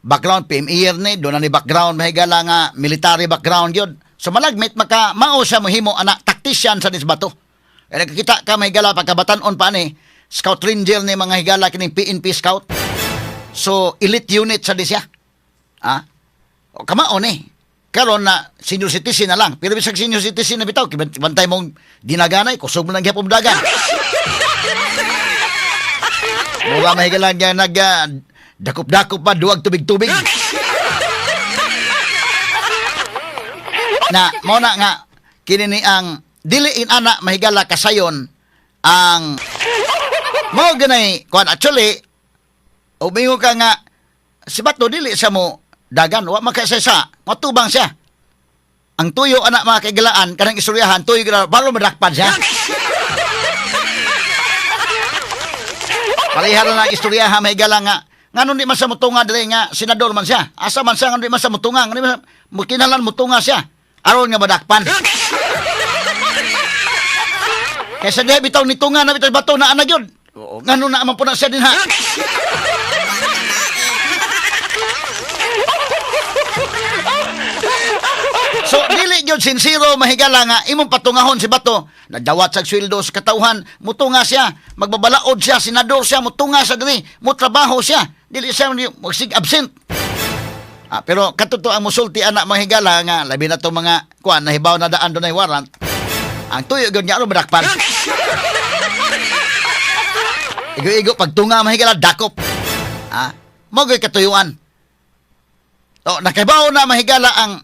background PMER ni, doon na ni background mahigala nga military background yun. So malagmit maka mao siya mohimo ana tactician sa nisbato. Kaya nakakita ka mahigala pagkabatanon pa ni scout ranger ni mga higala kining PNP scout. So elite unit sa di siya. Ah? O kamao ni. Karon na senior citizen na lang. Pero bisag senior citizen na bitaw, bantay mong dinaganay, kusog mo lang gyapon dagan. Mura mahigala nga nag dakop-dakop pa duwag tubig-tubig. Na mo na nga kini ni ang dili in ana mahigala kasayon ang mo ganay kuan actually umingo ka nga si Bato dili siya mo dagan wa makasaysa matubang siya ang tuyo anak mga kaigalaan kanang istoryahan tuyo gina balo madakpan siya. Pareha na ang istoryahan may gala nga nganong di man sa mutunga diri nga senador man siya. Asa man siya nganong di man sa mutunga, nganong di man sa mukinahanglan mutunga siya aron nga madakpan. Kaysa diha bitaw nitunga na bitaw bato na ana gyud. Oo, ngano na man po na siya dinha. So dili gyud sinsero mahigala nga imong patungahon si Bato. Nagdawat sa sweldo sa katawhan, mutunga siya, magbabalaod siya, senador siya, mutunga sa diri, mutrabaho siya. Dili siya magsig absent. Ah, pero katuto ang musulti anak mahigala nga labi na to mga kuan nahibaw na daan dunay warrant. Ang tuyo gyud niya aron madakpan. Igo-igo pagtunga mahigala dakop. Ah, mo gyud katuyuan. To nakahibaw na mahigala ang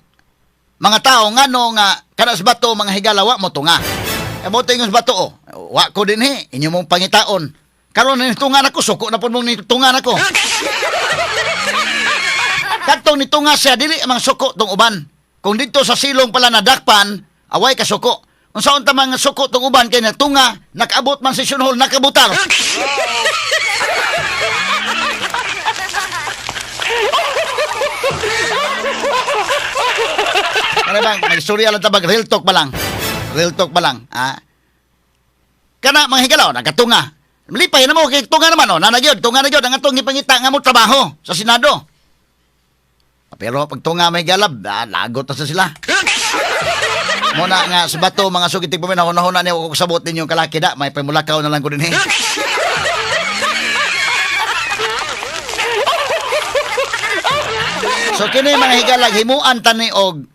mga tao ngano nga kana sa bato mga higala wa mo tunga. E mo tingon sa bato oh. Wa ko dinhi inyo mong pangitaon. Karon ni tunga nako suko na pud mong nitunga nako. Kadtong nitunga siya dili mang suko tong uban. Kung didto sa silong pala nadakpan, away ka suko. Unsaon ta mga suko tong uban kay natunga, nakaabot man session hall, nakabutar. Ano bang, magstorya lang tabag, real talk ba lang? Real talk ba lang, ha? Kana, mga higalaw, nagkatunga. Lipay na mo, kay tunga naman, oh. Nana gyud, tunga na gyud, ang atong gipangita nga mo trabaho sa Senado. Pero pag tunga may galab, lagot na sa sila. Muna nga sa bato, mga sugitig paminaw, hunahuna niya, kung sabot ninyong kalaki da, may pamulakaw na lang ko din eh. So kini mga higalag himuan tani og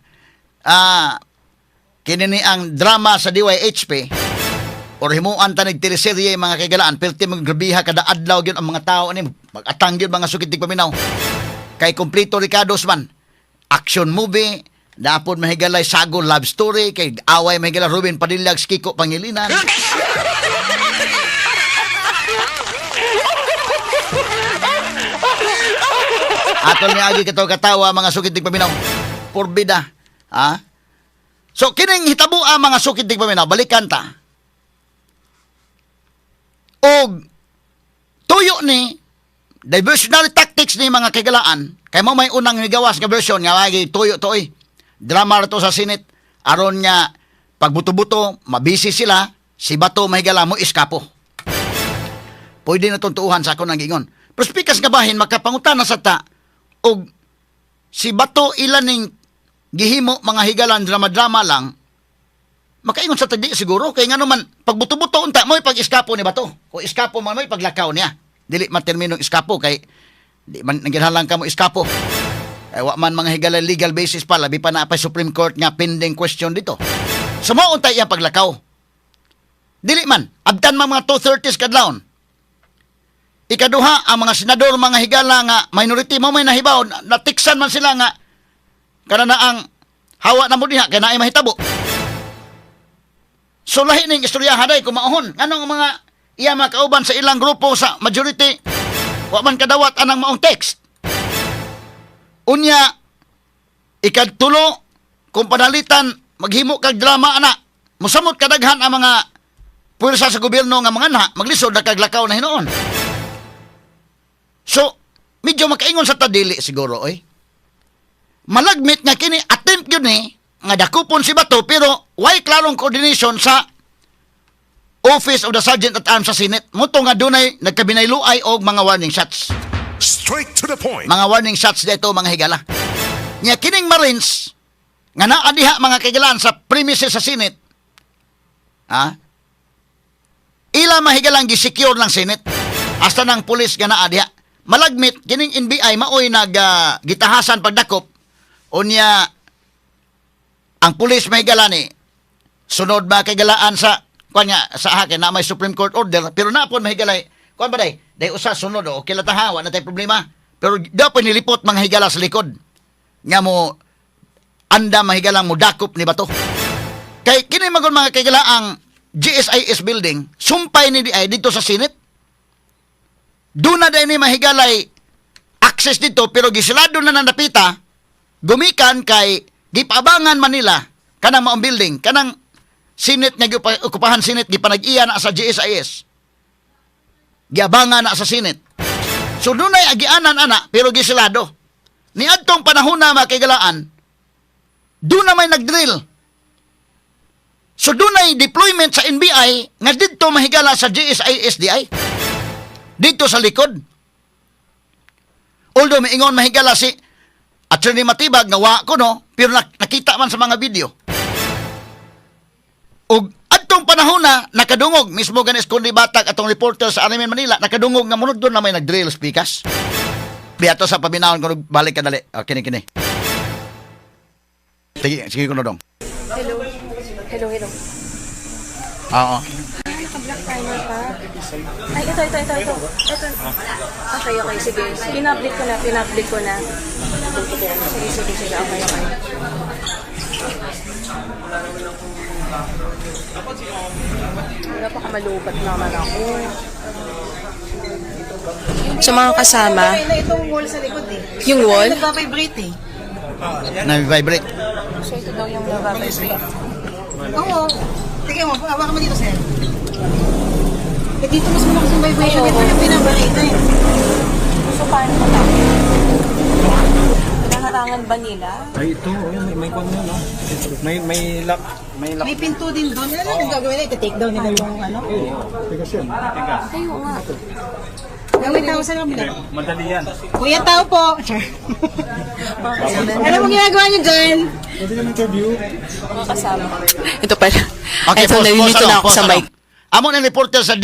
Kini ni ang drama sa DYHP or himuan ta nig teleserye, mga kaigalaan, perti maggrabiha kada adlaw gyud ang mga tao ani, mag-atang gyud, mga sukit paminaw, kay kompleto rekados man, action movie dapon, mahigalay sago love story, kay away mahigala Ruben Padilla ug Kiko Pangilinan. Atol ni agi katawa katawa, mga sukit paminaw, porbida ha. So kining hitabua, mga sukit paminaw, balikan ta og tuyo ni diversionary tactics ni, mga kaigalaan, kay mo may unang nigawas nga version nga lagi tuyo to oy, drama ra to sa Senate aron nga pagbuto-buto mabisi sila, si Bato, mahigala, mo iskapo. Pwede na itong tuuhan sa ako nang giingon, pero speakers nga bahin makapangutana sa ta og si Bato ilan ning gihimo, mga higalan, drama-drama lang, makaingon sa tadi siguro, kay ngano man pagbuto-buto unta mo pag iskapo ni Bato, o iskapo man mo paglakaw niya, dili man terminong iskapo kay di man nangginhalang ka mo iskapo eh, wa man, mga higala, legal basis pa, labi pa na pa Supreme Court nga pending question dito. So mao unta iya paglakaw, dili man abtan man mga 2:30 kadlawon. Ikaduha, ang mga senador, mga higala, nga minority mo may nahibaw, natiksan man sila nga kana na ang hawa na mo diha kay naay mahitabo. So lahi ning istorya haday kung maohon. Anong mga iya mga kauban sa ilang grupo sa majority wa man kadawat anang maong text? Unya, ikadtulo, kung panalitan maghimo kag drama ana, mosamot kadaghan ang mga puwersa sa gobyerno nga mga na maglisod na kag lakaw na hinuon. So, medyo makaingon sa tadili siguro oy. Malagmit nga kini attempt yun eh nga dakupon si Bato, pero way klarong coordination sa Office of the Sergeant at Arms sa Senate. Muto nga dunay nagkabinayluay og mga warning shots. Straight to the point. Mga warning shots dito, mga higala. Nya kining Marines nga naa diha, mga kahigalaan, sa premises sa Senate. Ha? Ila mahigalang gisecure ng Senate. Hasta ng pulis nga naa diha. Malagmit kining NBI maoy nag gitahasan pagdakop. Unya ang pulis, mahigala, ni sunod ba kagalaan sa kuan nga sa akin na may Supreme Court order, pero napon mahigalay kuan ba day day usa sunod o okay la ta ha, wa na tay problema, pero dapat nilipot, mga higala, sa likod nga mo anda mahigalang mo dakop ni Bato, kay kini magon, mga kagala, ang GSIS building sumpay ni di ay dito sa Senate. Doon na ni mahigalay access dito, pero gisilado na napita gumikan kay gipaabangan Manila kanang maong building, kanang Senate nga okupahan, Senate gipanag-iya na sa GSIS, giabangan na sa Senate. So dunay agianan ana, pero gisilado ni adtong panahon na, mga kaigalaan, doon na may nagdrill. So dunay deployment sa NBI nga didto, mahigala, sa GSIS DI dito sa likod, although miingon, mahigala, si Attorney Matibag nga wa ko no, pero nakita man sa mga video. Ug adtong panahon na nakadungog mismo ganis kundi batag atong reporter sa RMN Manila, nakadungog nga munod doon na may nagdrill speakers. Biato sa paminawon kuno balik ka dali. Oh, kini kini. Sige, sige kuno dong. Hello. Hello, hello. Oo. Ay, naka-black timer pa. Ay, ito, ito, ito, ito. Ito. Okay, sige. Pinablik ko na, pinablik ko na. Sige, sige, sige. Okay. Wala pa kamalubat naman ako. Sa mga kasama, Okay na itong wall sa likod eh. Yung wall? Ay, nagpa-vibrate eh. Na-vibrate. So, ito daw yung nababalik. Oo. Sige mo, hawakan mo dito, sir. Eh, dito mas malakas yung vibration. Ito yung pinabarita eh. So, paano ko na? Hinaharangan ba nila? Ay, ito, ayun, may kwan na, no? May lock, may lock. May pinto din doon. Ano ang gagawin nila? Ita-take down nila yung ano? Tigas yan. Kayo nga. Gawin tao sa kabila. Madali yan. Kuya, tao po. Char. Ano mong ginagawa niyo dyan? Pwede ka interview. Mga kasama. Ito pala. Okay, Ito, pause, pause, nalilito ano, na ako pause, sa ano. mic. Amo ni reporter sa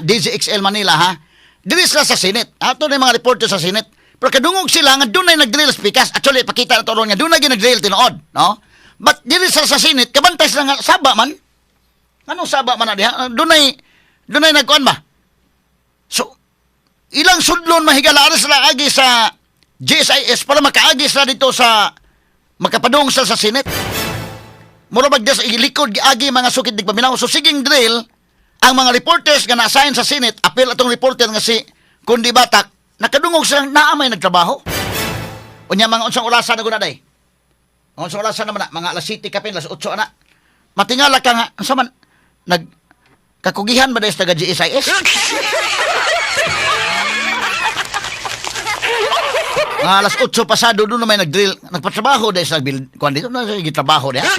DZXL Manila ha. Dili sila sa Senate. Ato na yung mga reporter sa Senate. Pero kadungog sila nga dunay nagdrill speakers. Actually, pakita na to ron nga dunay nagdrill tinuod, no? But diri sa Senate, kabantay sila nga saba man. Anong saba man na diha? Dunay nagkuan ba? So, ilang sudlon, mahigala, ara sila agi sa GSIS para makaagi sila dito sa makapadung sila sa Senate. Mura bag sa ilikod giagi mga sukid paminaw. So siging drill ang mga reporters nga na-assign sa Senate, apil atong reporter nga si Kundi Batak, nakadungog silang naa may nagtrabaho. Unya mga unsang orasan na guna day? Mga unsang orasan naman na, mga alas 7 kapin, alas 8 ana. Matingala ka nga, unsa man nag kakugihan ba day sa taga GSIS? Mga alas 8 pasado doon na may nag-drill. Nagpatrabaho dahil sa build. Kuan dito na sa trabaho diha.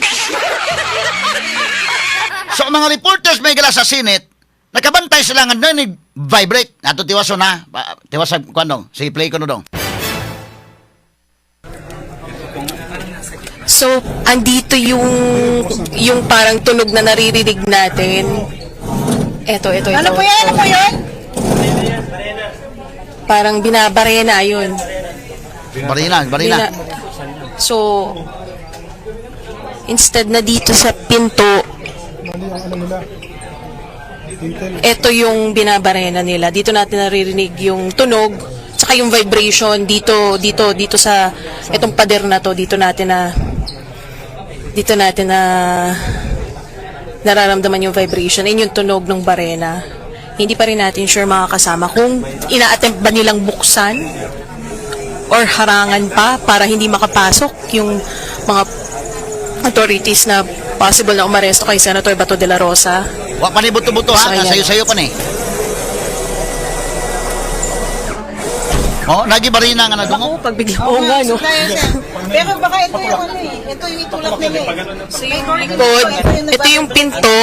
So ang mga reporters, may gala, sa Senate, nakabantay sila nga doon vibrate. Ato tiwaso na. Tiwasa kuan dong. Sige, play ko no dong. So, andito yung parang tunog na naririnig natin. Eto, ito, ito. Ano po yan? Ano po yun? Parang binabarena, yun. Barina, barina. So, instead na dito sa pinto, ito yung binabarena nila. Dito natin naririnig yung tunog, tsaka yung vibration dito, dito, dito sa itong pader na to, dito natin na nararamdaman yung vibration and yung tunog ng barena. Hindi pa rin natin sure, mga kasama, kung ina-attempt ba nilang buksan or harangan pa para hindi makapasok yung mga authorities na possible na umaresto kay Senator Bato de la Rosa. Wa pa ni buto-buto ha. So, ayan. Sayo-sayo pa ni. Oh, nagi barina nga nadungog. Ako, pagbigla. Oo nga, no? Tayo, sir. Pero baka ito yung ano eh. Ito yung itulak nila eh. So yung likod, ito yung pinto,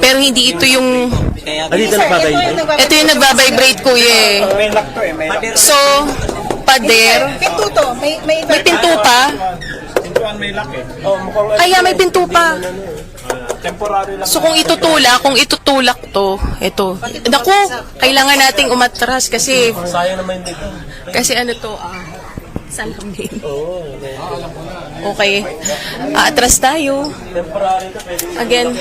pero hindi ito yung Hindi, sir, ito yung nagbabibrate. Ito yung nagbabibrate, kuya eh. May lock to eh, may lock. So, pader, Pinto to. May, may pinto pa. Pintuan may lock eh. Oh, mukhang Ay, may pinto pa. Temporary lang. So kung itutulak to, ito. Naku, kailangan nating umatras kasi Sayang naman dito. Kasi ano to, salamin. Okay. Aatras tayo. Again,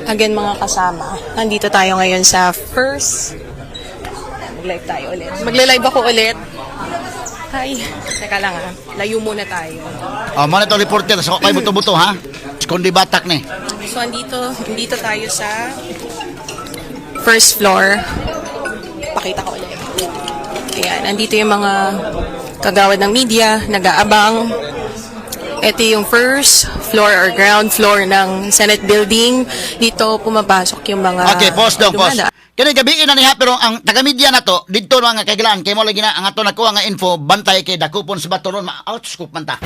again mga kasama, nandito tayo ngayon sa first. Mag-live tayo ulit. Magla-live ako ulit. Hi. Teka lang ah. Layo muna tayo. Oh, mo na to reporter sa kay buto-buto ha. Kundi Batak ni. So, andito tayo sa first floor. Pakita ko ulit. Ayan, andito yung mga kagawad ng media, nag-aabang. Ito yung first floor or ground floor ng Senate building. Dito pumapasok yung mga Okay, pause dong, pause. dumada. Kini gabi na niya pero ang taga-media na to didto na nga kailan kay mo lagi na ang ato nakuha nga info bantay kay dakupon sa bato ron ma-outscope man ta.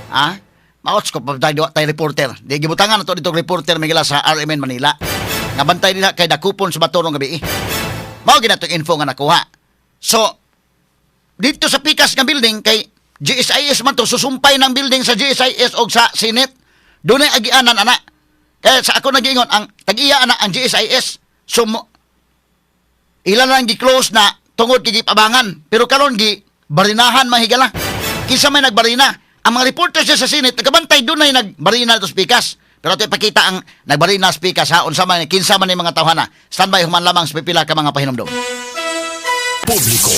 Ha? Ma-outscope man tayo tayo reporter. Di gibutangan na to dito reporter may sa RMN Manila. Nga bantay nila kay dakupon sa bato ron gabi. Mao gid na info nga nakuha. So dito sa pikas nga building kay GSIS man to, susumpay ng building sa GSIS og sa Senate. Dunay agianan ana. Kaya sa ako nagiingon ang tag-iya ana ang GSIS. So ilan lang gi-close na tungod kay gipabangan. Pero karon gi barinahan, mahigala. Kinsa may nagbarina? Ang mga reporters sa Senate nagabantay dunay nagbarina to pikas. Pero ito ipakita ang nagbarina sa pikas ha unsa man kinsa man ni mga tawhana. Standby human lamang sa pipila ka mga pahinumdom. Publiko.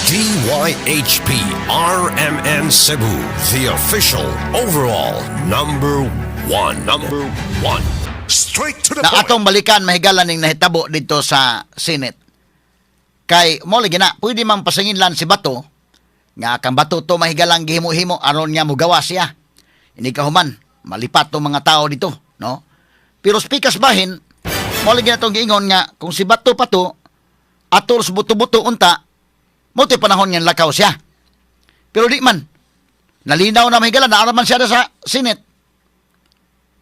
DYHP RMN Cebu, the official overall number one. Number one. Straight to the Na point. atong balikan, mahigala, ning nahitabo dito sa Senate. Kay mo lagi na pwede man pasangin lan si Bato nga kang Bato to mahigalang gihimo-himo aron nga mugawa siya. Ini kahuman malipat tong mga tao dito, no? Pero speakers bahin mo lagi na tong giingon nga kung si Bato pa to atol sa buto-buto unta mo to'y panahon nga lakaw siya. Pero di man nalinaw na, mahigala, naaraman siya na sa Senate.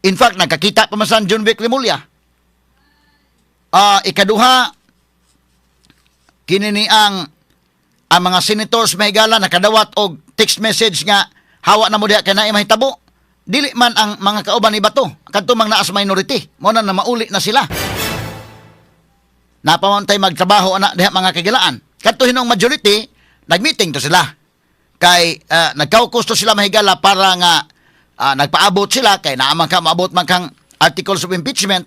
In fact, nagkakita pa man sa John Vic Remulla. Ikaduha, kini ni ang mga senators, mahigala, nakadawat og text message nga hawa na mo diha kay naay mahitabo. Dili man ang mga kauban ni Bato kadto mang naa sa minority mo na na mauli na sila. Napamantay magtrabaho ana diha, mga kagilaan. Kadto hinong majority nagmeeting to sila kay nagkaukus to sila, mahigala, para nga Nagpaabot sila kay naa man ka maabot man kang articles of impeachment.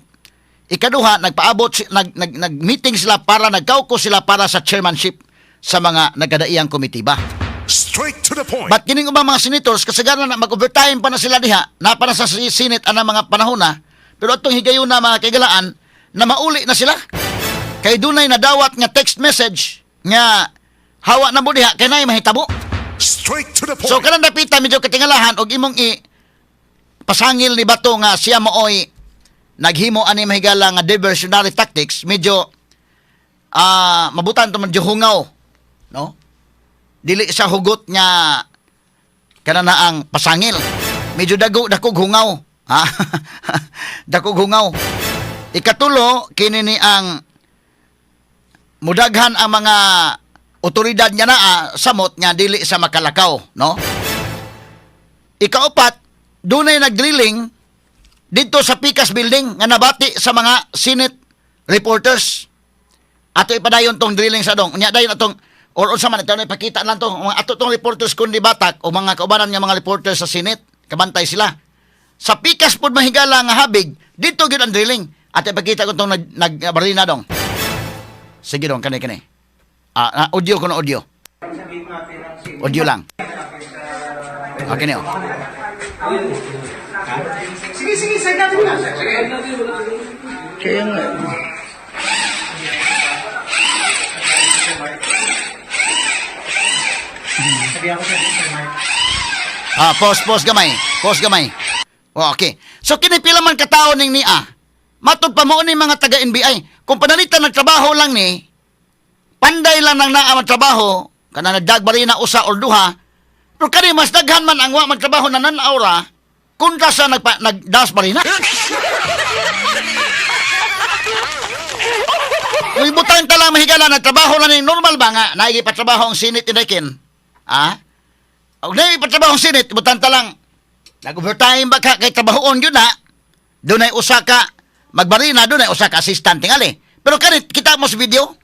Ikaduha, nagpaabot si, nag, nag, nag-meeting sila para nagkauko sila para sa chairmanship sa mga nagkadaiyang komitiba. Straight to the point. But kining ubang mga senators, kasagaran na mag-overtime pa na sila diha, naa pa na sa Senate anang mga panahon na, pero atong higayon na, mga kaigalaan, na mauli na sila. Kay dunay nadawat nga text message nga hawa na mo diha kay naay mahitabo. Straight to the point. So kanang dapita medyo katingalahan og imong i pasangil ni Bato nga siya maoy naghimo ani, mahigala, nga diversionary tactics, medyo mabutan to, medyo hungaw, no? Dili sa hugot nga kana na ang pasangil, medyo dago dakog hungaw, ha, dakog hungaw. Ikatulo, kini ni ang mudaghan ang mga otoridad niya naa samot nga dili sa makalakaw, no? Ikaupat, dunay nagdrilling dito sa Picas Building nga nabati sa mga Senate reporters. Ato ipadayon tong drilling sa dong. Unya dayon atong or unsa man ito, ipakita lang to mga ato tong reporters kundi batak o mga kaubanan nga mga reporters sa Senate, kabantay sila. Sa Picas pod, mahigala, nga habig, dito gyud ang drilling. Ato ipakita ko tong nag nagbarina dong. Sige dong, kani kani. Audio ko na audio. Audio lang. Okay niyo. Sige, sige, send natin na. Sige. Kaya nga. Sabihan ko sa Sir Mark. Pause, pause gamay. Pause gamay. Oh, okay. So kini pila man katao ning nia. Matud pa mo ni mga taga NBI. Kung panalitan nagtrabaho lang ni, panday lang nang naa magtrabaho, kana nagdagbarina usa or duha, pero kani mas daghan man ang wa magtrabaho na nan-aw ra kontra sa nagpa, nagdas barina. Kung ibutang ta lang, mahigala, nagtrabaho lang ning normal ba nga naigi patrabaho ang Senate indekin? Ah? Og naigi patrabaho ang Senate, ibutang ta lang nag-overtime ba ka kay trabahoon yun na, dunay usa ka magbarina, dunay usa ka assistant tingali. Pero kanit kita mo sa video,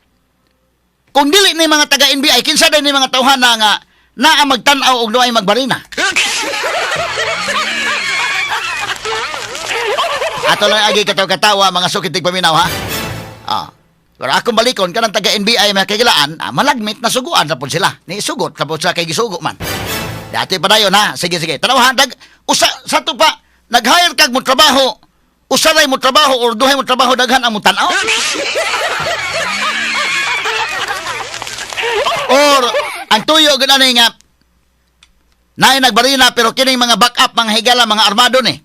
kung dili ni mga taga NBI, kinsa day ni mga tawhan na nga naa magtan-aw og duay magbarina? Ato lang agi katawa-katawa, mga sukit paminaw, ha. Ah. Pero akong balikon kanang taga NBI, mga kagilaan, malagmit na suguan ra pud sila. Ni sugot ra pud sila kay gisugo man. Dati pa dayon, ha. Sige, sige. Tanaw ha, dag usa sa to pa nag-hire kag mo trabaho. Usa ray mo trabaho or duhay mo trabaho, daghan ang mo tan-aw. Or ang tuyo gud ani nga naay nagbarina pero kining mga backup, mga higala, mga armado ni.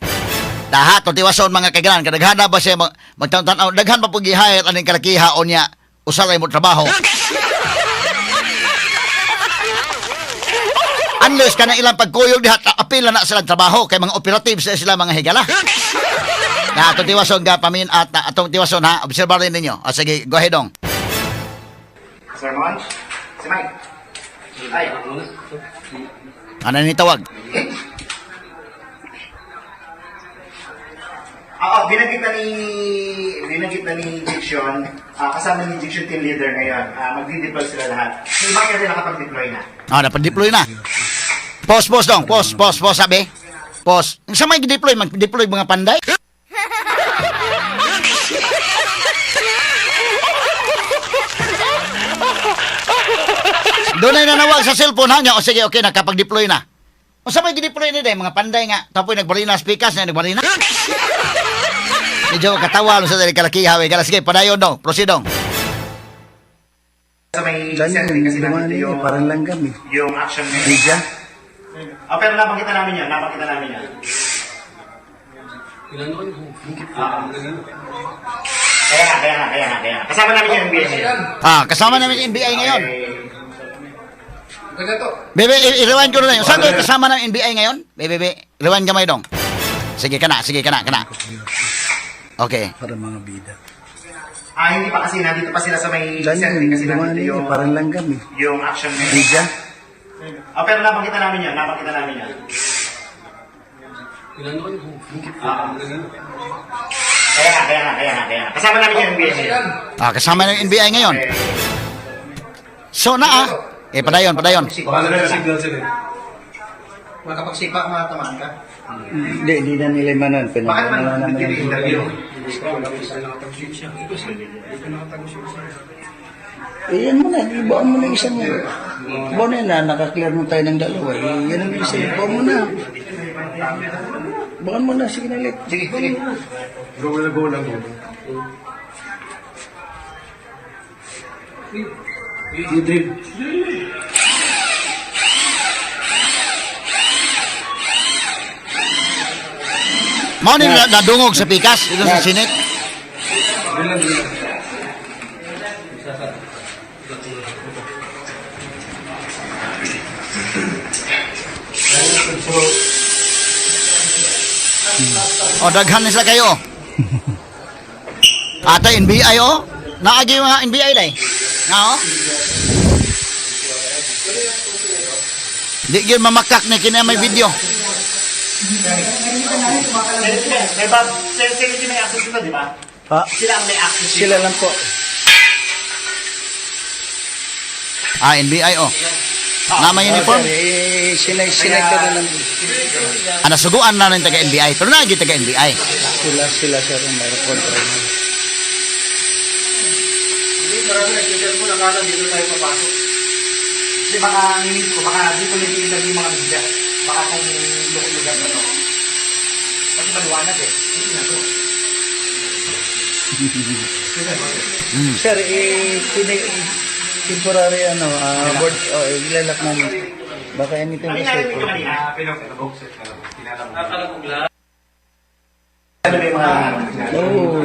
Dahat to tiwason, mga kaigalan, kadaghana ba siya magtan-tanaw, daghan pa pug i-hire aning kalakiha o niya usa ray mo trabaho. Unless kana ilang pagkuyog diha, apila na silang trabaho kay mga operatives na sila, mga higala. Na atong tiwason ga pamin at na, atong tiwason ha, obserba rin ninyo. O sige, go ahead dong. Sir Monch? Si Mike? Ay. Ano ni tawag? Oo, binanggit na ni Diction, kasama ni Diction team leader ngayon. Magdi-deploy sila lahat. Yung iba kasi nakapag-deploy na. Napag-deploy na. Pause, pause dong. Pause, pause, pause, sabi. Pause. Sa may deploy, mag-deploy mga panday? Doon ay nanawag sa cellphone ha niya. O sige, okay, nakapag-deploy na. O sa may deploy ni day, mga panday nga. Tapoy nagbarina, speakers na nagbarina. Medyo katawa sa dali kalakiha. Kala, sige, padayon dong. Proceed dong. Sa may setting kasi nandito yung, Parang langgam eh. yung action ngayon. Media? Oh, pero napakita namin yan, napakita namin yan. Kaya nga, kaya nga, kaya nga, kaya nga. Kasama namin yung NBI ngayon. Kasama namin yung NBI ngayon. Bebe, i-rewind ko na yun. Saan kayo kasama ng NBI ngayon? Bebe, bebe, rewind gamay dong. Sige ka na, sige ka na, ka na. Okay. Para mga bida. Hindi pa kasi nandito pa sila sa may setting kasi nandito yung, Parang langgam eh. yung action ngayon. Media? Oh, pero napakita namin yan, napakita namin yan. Kaya nga, kaya nga, kaya nga, kaya nga. Kasama namin yung NBI ngayon. Kasama ng NBI ngayon. So na. Eh, padayon, padayon. Makapagsipa, matamaan ka. Hindi, hindi na nila manan. Bakit man nag-interview? Eh, yan mo na. Ibaan mo na isang. Ibaan na yan na. Naka-clear mo tayo ng dalawa. Eh, yan ang isa. Ibaan mo na. Ibaan mo na. Sige na ulit. Sige, sige. Go lang, go lang, go. You drip. Mao ni nadungog sa pikas dito sa Senate. O daghan ni sila kayo. Ata NBI oh. Naagi mga NBI day. Na oh. Di gyud mamakak ni kini may video. May ba, sila may access dito, di ba? Ha? Sila ang may access dito. Sila lang po. Ah, NBI oh. Na may uniform. Oh, sir, eh, sinay ka na lang. Ah, nasuguan na rin taga NBI. Pero naagi taga NBI. Sila, sir, ang mayroon control. Hindi, marami nag-cellphone. Akala dito tayo papasok. Kasi baka ang inis ko, baka dito nag-interview yung mga media. Baka kung lugar na to. Kasi maliwanag eh. Hindi na to. Sir, eh, temporary ano, board, oh, eh, ilalak namin. Baka anything Ano kasi narinig po. ko kanina? Ano may mga. Oo.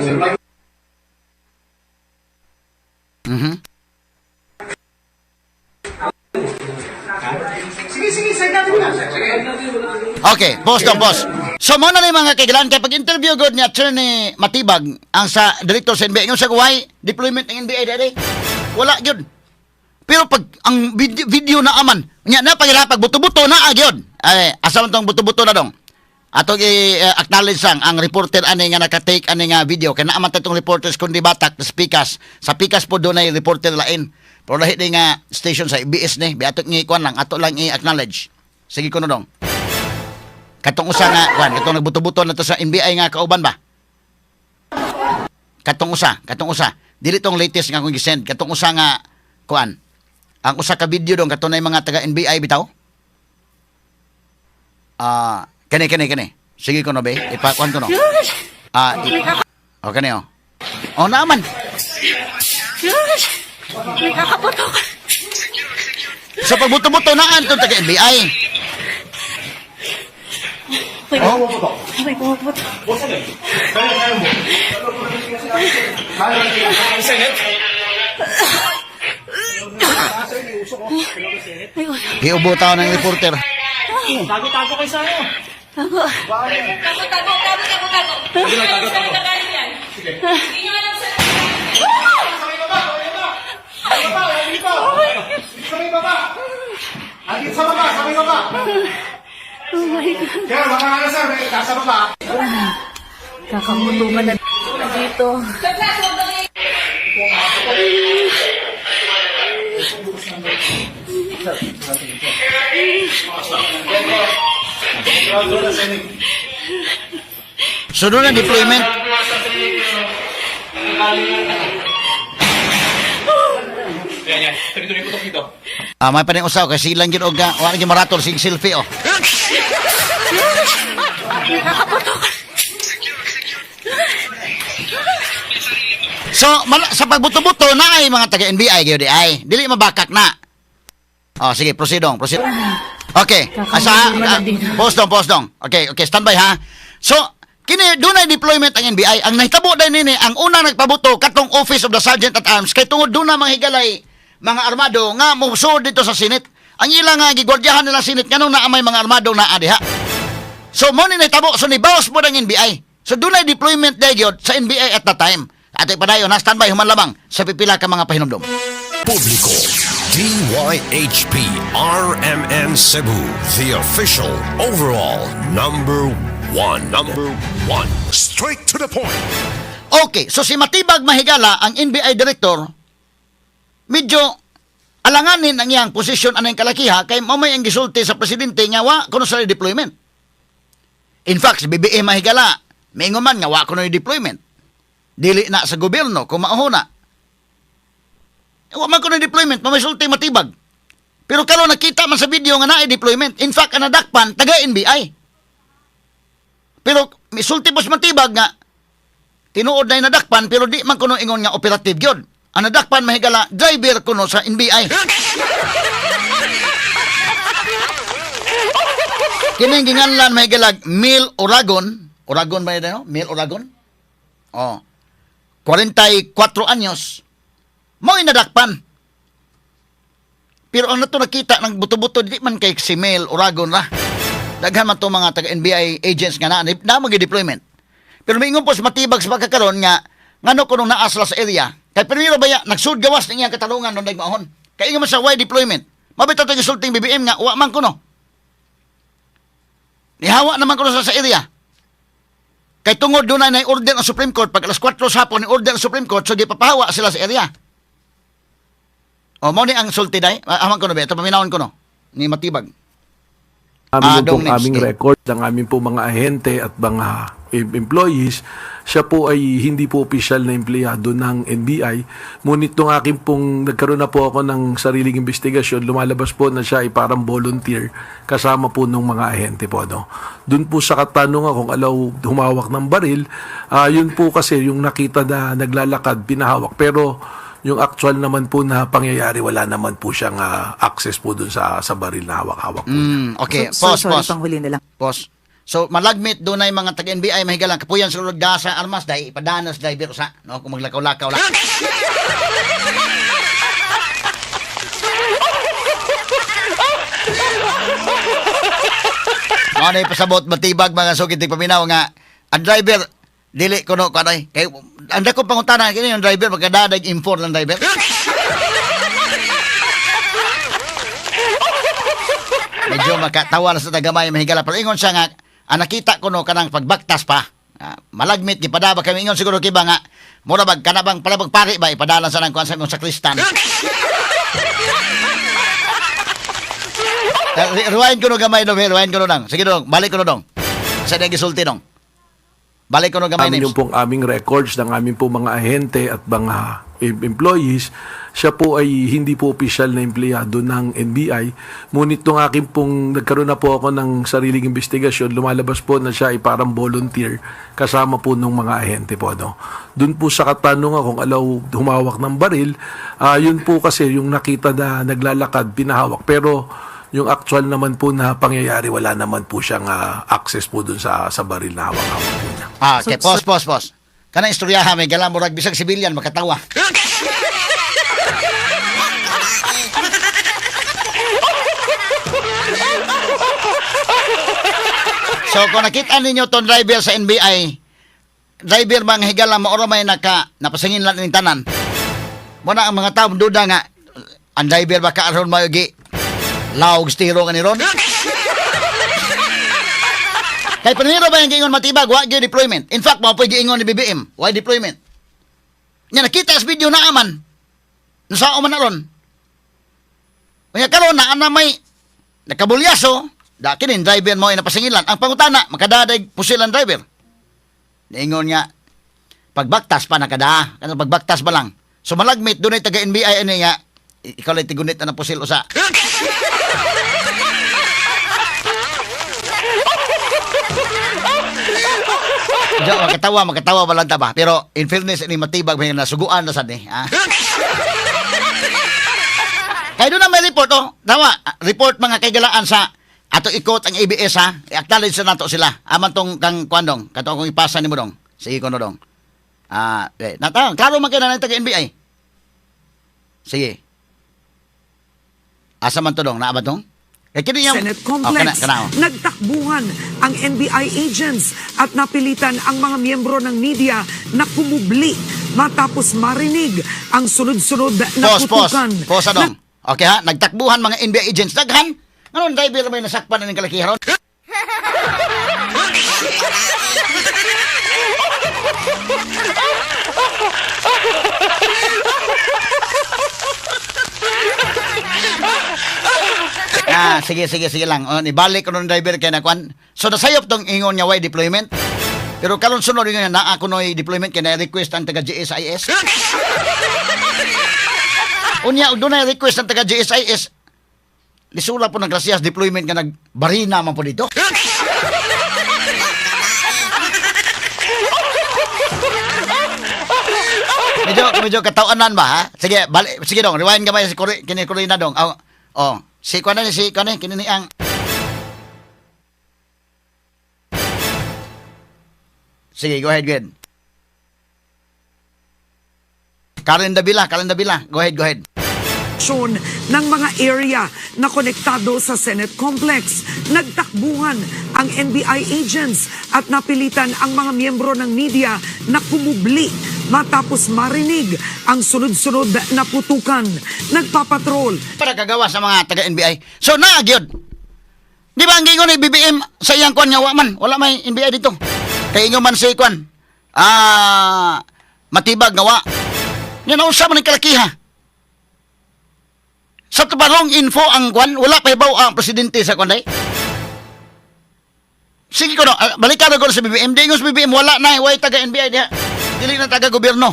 Sige, sige, send natin na. Sige. Okay, pause dong, pause. So, muna na yung mga kailan, kay pag-interview good ni Attorney Matibag, ang sa director sa NBA, yung sa why deployment ng NBA dere. Wala yun. Pero pag ang video na aman, nya na pag pag buto-buto na gyud. Ay, asa man tong buto-buto na dong? Atong i-acknowledge lang ang reporter ani nga naka-take ani nga video kay naa man tatong reporters kundi batak sa Pikas. Sa Pikas po doon ay reporter lain. Pero lahi ni nga station sa ABS ni, bi ato ngi kuan lang, ato lang i-acknowledge. Sige kuno dong. Katong usa nga kuan, katong nagbuto-buto na to sa NBI nga kauban ba? Katong usa, katong usa. Dili tong latest nga akong gisend, katong usa nga kuan. Ang usa ka video dong katunay mga taga NBI bitaw. Ah, kani kani kani. Sige ko no be, ipakuan ko no. Ah, oh kani oh. Oh naaman. Nakakaputok. Sa pagbuto-buto naan tong taga NBI. Oh? May pumuputok. Giubo taw ng reporter. Tago. Tago, tago, tago, tago, tago. Hindi nyo alam saan nagkakaroon yan. Hindi nyo alam saan. Sa may baba! Andito sa baba, sa may baba! Oh my God. Kaya baka ano sir, may nasa baba. Kakamutukan na dito. So doon ang deployment. Ah, may paning usaw kasi ilang gyud og wa gyud maratol sig selfie oh. So sa pagbuto-buto na ay mga taga NBI gyud di ay dili mabakak na. Oh, sige, proceed dong, proceed. Okay, asa pause dong, pause dong. Okay, okay, standby ha. So, kini dunay deployment ang NBI. Ang nahitabo day nini, ang unang nagpabuto katong Office of the Sergeant at Arms kay tungod duna mga higalay mga armado nga mosuod dito sa Senate. Ang ilang nga gigwardyahan nila Senate nganong naa may mga armado naa diha. So mo ni nahitabo, so ni bawas po ng NBI. So dunay deployment day gyud sa NBI at that time. Ate padayon ha, standby human lamang sa pipila ka mga pahinumdom. Publiko, DYHP RMN Cebu, the official overall number one. Number one. Straight to the point. Okay, so si Matibag Mahigala, ang NBI director, medyo Alanganin ang iyang posisyon anang kalakiha kay mamay ang gisulti sa presidente nga wa kuno sa deployment. In fact, si BBM mahigala, maingon man nga wa kuno deployment. Dili na sa gobyerno kung mao na. Wa man kuno deployment, mamay sulti matibag. Pero karon nakita man sa video nga naay deployment. In fact, ang nadakpan taga NBI. Pero misulti po sa matibag nga tinuod na nadakpan pero di man kuno ingon nga operative gyud. Ang nadakpan mahigala driver kuno sa NBI. Kining ginganlan mahigala Mil Oragon, Oragon ba yun, no? Mil Oragon? Oh. 44 anyos. Mao nadakpan. Pero ang nato nakita ng buto-buto di man kay si Mel Oragon ra. Daghan man to mga taga NBI agents nga na na deployment. Pero miingon po sa matibag sa pagkakaroon nga ngano kuno naa sila sa area. Kay primero baya nagsud gawas ning iyang katalungan no nagmaon. Kay ingon man sa why deployment. Mabita to gisulting BBM nga wa man kuno. Nihawa naman kuno sa area. Kay tungod doon na order ang Supreme Court pag alas 4 sa hapon ni order ang Supreme Court so gipapahawa sila sa area. O mo ni ang sulti day. Amang kuno ba ito paminawon kuno ni matibag. Amin Dong pong Nips, aming eh. record ng aming po mga ahente at mga employees, siya po ay hindi po opisyal na empleyado ng NBI. Ngunit nung aking pong nagkaroon na po ako ng sariling investigasyon, lumalabas po na siya ay parang volunteer kasama po nung mga ahente po. No? Doon po sa katanungan kung alaw humawak ng baril, yun po kasi yung nakita na naglalakad, pinahawak. Pero yung actual naman po na pangyayari, wala naman po siyang access po dun sa baril na hawak-hawak po. Okay, So, pause, sorry, pause. panghuli na lang. Pause. So malagmit doon ay mga taga NBI mahigalang kapuyan sa lulod sa armas dai ipadanas driver usa no kung maglakaw-lakaw lang. Mao na pasabot matibag mga sugid tig paminaw nga ang driver dili kuno kanay kay ang dako pangutana kini yung driver magkadadag M4 lang driver. Medyo makatawa na sa tagamay mahigala pero ingon siya nga ang nakita ko no kanang pagbaktas pa. Malagmit gipadaba kami ingon siguro kiba nga mura bag kanabang palabag pari ba ipadala sa nang kuan sa imong sakristan. Rewind ko no gamay no, rewind ko no nang. Sige dong, balik ko no dong. Sa dahil gisulti dong. Balik ko no gamay Amin names. yung pong aming records ng aming po mga ahente at mga employees, siya po ay hindi po opisyal na empleyado ng NBI. Ngunit nung aking pong nagkaroon na po ako ng sariling investigasyon, lumalabas po na siya ay parang volunteer kasama po nung mga ahente po. No? Doon po sa katanungan kung alaw humawak ng baril, yun po kasi yung nakita na naglalakad, pinahawak. Pero yung actual naman po na pangyayari, wala naman po siyang access po dun sa baril na hawak-hawak po niya. Okay, pause, pause, pause. Kanang istoryaha may gala murag bisag sibilyan makatawa. So kung nakita ninyo tong driver sa NBI, driver mga higala maoro may naka napasingin lang ning tanan. Muna ang mga tao duda nga ang driver ba kaaron mayo gi laog stiro ka ni ron. Kay paniro ba yung giingon matibag, wa gyud deployment. In fact, mao po'y giingon ni BBM, why deployment? Nya nakita sa video na aman. Nusao man na ron. Kaya karon na ana may nakabulyaso, da kini driver mo ay napasingilan. Ang pangutana, makadadag pusil ang driver. Niingon nga pagbaktas pa nakada, kanang pagbaktas ba lang. So malagmit dunay taga NBI ani nga ikaw lay tigunit na ng pusil usa. Diyo, makatawa ba lang ta ba? Pero in fairness ni matibag may nasuguan na sad ni. Ah. Kaya doon na may report, oh. Tawa, report mga kaigalaan sa ato ikot ang ABS ha. I-acknowledge na nato sila. Aman tong kang kuandong, kato akong ipasa nimo dong. Sige kono dong. Nata, klaro man kay na taga NBI. Sige. Asa man to dong? Naa ba tong? Eh, kini yung Senate Oh, Complex. kana, kana, oh. Nagtakbuhan ang NBI agents at napilitan ang mga miyembro ng media na kumubli matapos marinig ang sunod-sunod na Pause, pause. putukan. Pause, adong. Okay ha? Nagtakbuhan mga NBI agents. Daghan. Anong driver may nasakpan na ng kalakiharon? Ah, sige, sige, sige lang. Oh, nibalik ko nung driver kay nakuan. So nasayop tong ingon nga way deployment. Pero karon sunod ingon nga naa kunoy deployment kay na-request ang taga GSIS. Unya og dunay request ang taga GSIS. Lisura po ng grasiyas deployment nga nagbarina man po dito. Medyo medyo katawanan ba ha? Sige, balik, sige dong, rewind gamay si Kuri, kini Kurina dong. Oh, oh, si kuan ni si kuan ni kini ni ang. Sige, go ahead, go ahead. Karen Davila, Karen Davila. Go ahead, go ahead. Ng mga area na konektado sa Senate Complex. Nagtakbuhan ang NBI agents at napilitan ang mga miyembro ng media na kumubli matapos marinig ang sunod-sunod na putukan. Nagpapatrol Para kagawa sa mga taga NBI. So naa gyud. Di ba ang gingon ni BBM sa iyang kwan nga wa man, wala may NBI dito. Kay ingon man si kwan. Ah, Matibag nga wa. Nya naunsa man ang kalakiha. Sa tubarong info ang kwan, wala pa hibaw ang presidente sa kwan day. Sige ko no, balikan ko sa BBM. Di ingon sa BBM, wala na, way taga NBI diha. Dili na taga gobyerno.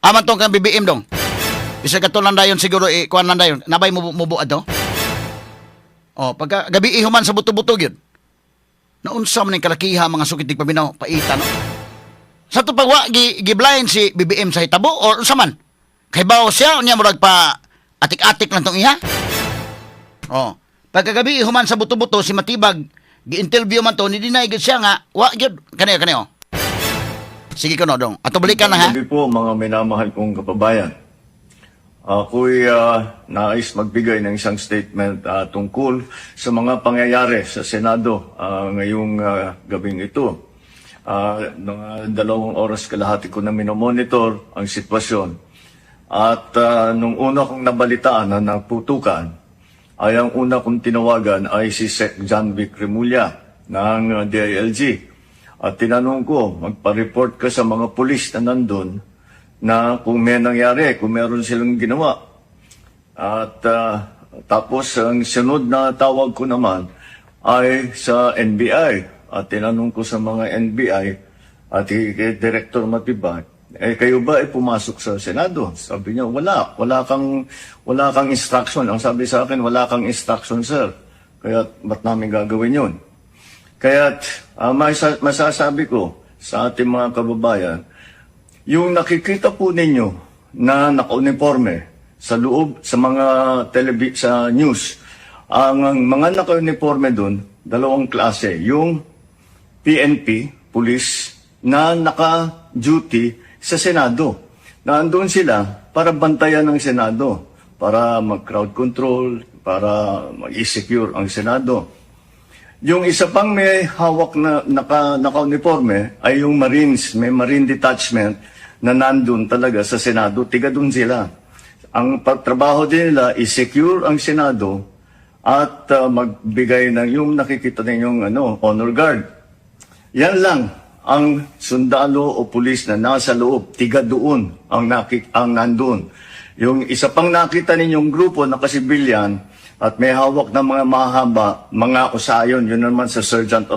Aman tong kang BBM dong. Bisa kato lang dayon siguro eh, kuan lang dayon. Nabay mo mubo ato. Oh, pagka gabi ihuman sa buto-buto gyud. Naunsa man ning kalakiha mga sukit dig paminaw paita no. Sa to pagwa gi, gi blind si BBM sa hitabo or unsa man. Kay bawo siya unya murag pa atik-atik lang tong iya. Oh, pagkagabi human sa buto-buto si Matibag gi-interview man to ni deny gyud siya nga wa gyud kaniyo kaniyo. Sige ko no dong. Ato balikan na ha. Gabi po mga minamahal kong kababayan. Ako'y nais magbigay ng isang statement tungkol sa mga pangyayari sa Senado ngayong gabing ito. Mga 2 oras kalahati ko na minomonitor ang sitwasyon. At nung una kong nabalitaan na nagputukan, ay ang una kong tinawagan ay si Sec Jonvic Remulla ng DILG. At tinanong ko, magpa-report ka sa mga pulis na nandun na kung may nangyari, kung meron silang ginawa. At tapos ang sunod na tawag ko naman ay sa NBI. At tinanong ko sa mga NBI at kay Director Matibag, eh kayo ba ay pumasok sa Senado? Sabi niya, wala. Wala kang instruction. Ang sabi sa akin, "Wala kang instruction, sir. Kaya ba't namin gagawin yun?" Kaya masasabi ko sa ating mga kababayan, yung nakikita po ninyo na naka-uniforme sa loob sa mga sa news, ang mga naka-uniforme doon, dalawang klase. Yung PNP, police, na naka-duty sa Senado. Naandun sila para bantayan ang Senado, para mag-crowd control, para mag-secure ang Senado. Yung isa pang may hawak na naka-uniforme ay yung Marines, may Marine detachment na nandun talaga sa Senado, tiga dun sila. Ang trabaho din nila is secure ang Senado at magbigay ng yung nakikita ninyong ano, honor guard. Yan lang ang sundalo o pulis na nasa loob, tiga doon ang nandun. Yung isa pang nakita ninyong grupo na kasibilyan at may hawak ng mga mahaba, mga usayon, yun naman sa Sergeant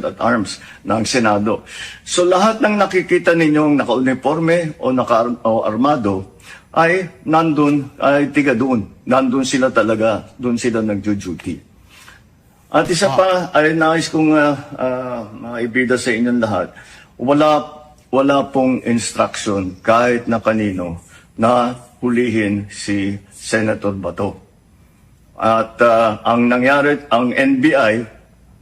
at Arms ng Senado. So lahat ng nakikita ninyong naka-uniforme o naka o armado ay nandun, ay tiga doon. Nandun sila talaga, doon sila nagjo-duty. At isa pa ay nais kong maibida sa inyong lahat. Wala pong instruction kahit na kanino na hulihin si Senator Bato. At ang nangyari, ang NBI,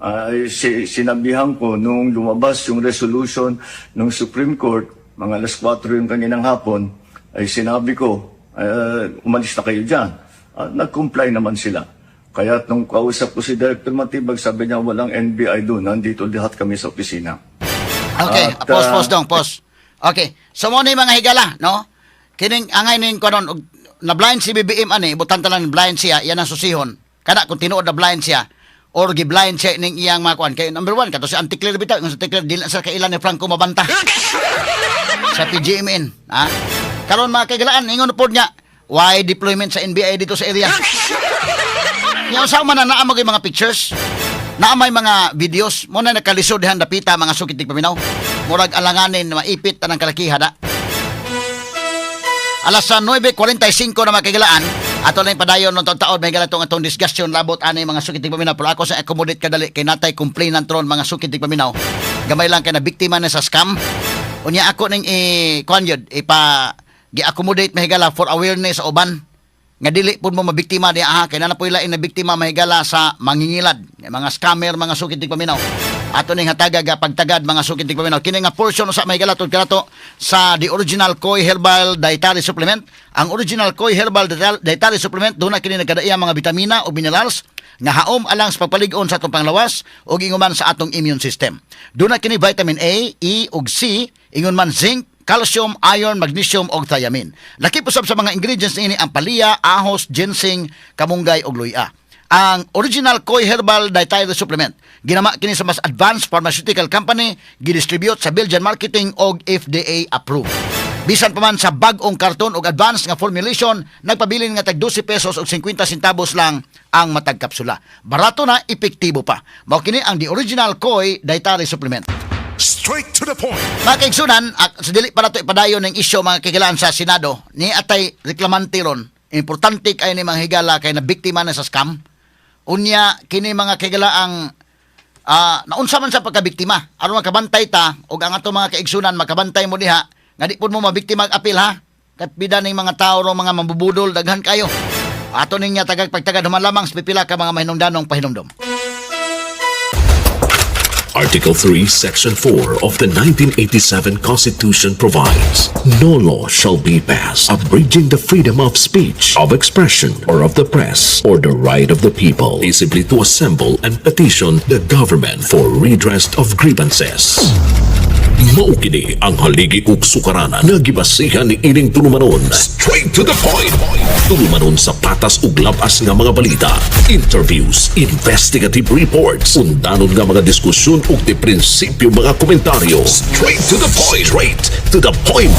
ay sinabihan ko nung lumabas yung resolution ng Supreme Court, mga alas 4 yung kaninang hapon, ay sinabi ko, "Umalis na kayo dyan." At nag-comply naman sila. Kaya nung kausap ko si Director Matibag, sabi niya walang NBI doon, nandito lahat kami sa opisina. Okay, At, pause, pause dong, pause. Okay. So mo ni mga higala, no? Kining angay ning kanon og na blind si BBM ani, butan talang blind siya, yan ang susihon. Kana kung tinuod na blind siya or gi-blind siya ning iyang mga kuan. Kay number one kato si Anticlear bitaw, yung sa Anticlear dili na sa kailan ni Franco mabanta sa PGMN, ha? Karon mga kaigalaan, ingon pod niya, why deployment sa NBI dito sa area? Nya unsa man na naa mo mga pictures, naa may mga videos mo na nakalisod dihan dapita, mga sukit paminaw. Murag alanganin maipit tanang kalakiha da. Alas sa 9:45 na, mga kahigalaan. Ato lang padayon ng taon may galatong atong discussion labot ani, mga sukit paminaw. Pero ako sa accommodate kadali kay natay complainant ron, mga sukit paminaw. Gamay lang kay na biktima na sa scam. Unya ako ning i kuan yun, ipa gi-accommodate, mahigala, for awareness sa uban nga dili pud mo mabiktima diha ha, kay na po'y lain na biktima, mahigala, sa mangingilad, mga scammer, mga sukit paminaw. Ato ning hataga ga pagtagad, mga sukit paminaw. Kini nga portion sa, mahigala, tud kanato sa The Original Koi Herbal Dietary Supplement. Ang Original Koi Herbal Dietary Supplement, duna kini nagkadaiya mga bitamina o minerals nga haom alang sa pagpalig-on sa atong panglawas ug ingon man sa atong immune system. Duna kini vitamin A, E ug C, ingon man zinc, calcium, iron, magnesium ug thiamine. Lakip usab sa mga ingredients niini ang palya, ahos, ginseng, kamunggay ug luya. Ang Original Koi Herbal Dietary Supplement, ginama kini sa mas advanced pharmaceutical company, gidistribute sa Belgian Marketing og FDA approved. Bisan pa man sa bag-ong karton og advanced nga formulation, nagpabilin nga tag 12 pesos og 50 centavos lang ang matag kapsula. Barato na, epektibo pa. Mao kini ang The Original Koi Dietary Supplement. Straight to the point. Mga kaigsunan, sa dili pa nato ipadayon ng isyu, mga kahigalaan, sa Senado, ni atay reklamante ron, importante kay ni mga higala kay na biktima na sa scam. Unya kini, mga kahigalaang, naunsa man sa pagkabiktima aron makabantay ta ug ang ato mga kaigsunan makabantay mo diha nga di pud mo mabiktima og apil ha. Kapida ning mga tao ro, mga mambubudol, daghan kayo. Ato ninya tagag pagtagad human lamang sa pipila ka mga mahinungdanong pahinumdom. Article 3, Section 4 of the 1987 Constitution provides, "No law shall be passed abridging the freedom of speech, of expression, or of the press, or the right of the people peaceably to assemble and petition the government for redress of grievances." Mao kini ang haligi ug sukaranan nga gibasihan ni ining tulumanon. Straight to the point. Tulumanon sa patas ug labas nga mga balita, interviews, investigative reports, undanon nga mga diskusyon ug di prinsipyo mga komentaryo. Straight to the point. Straight to the point.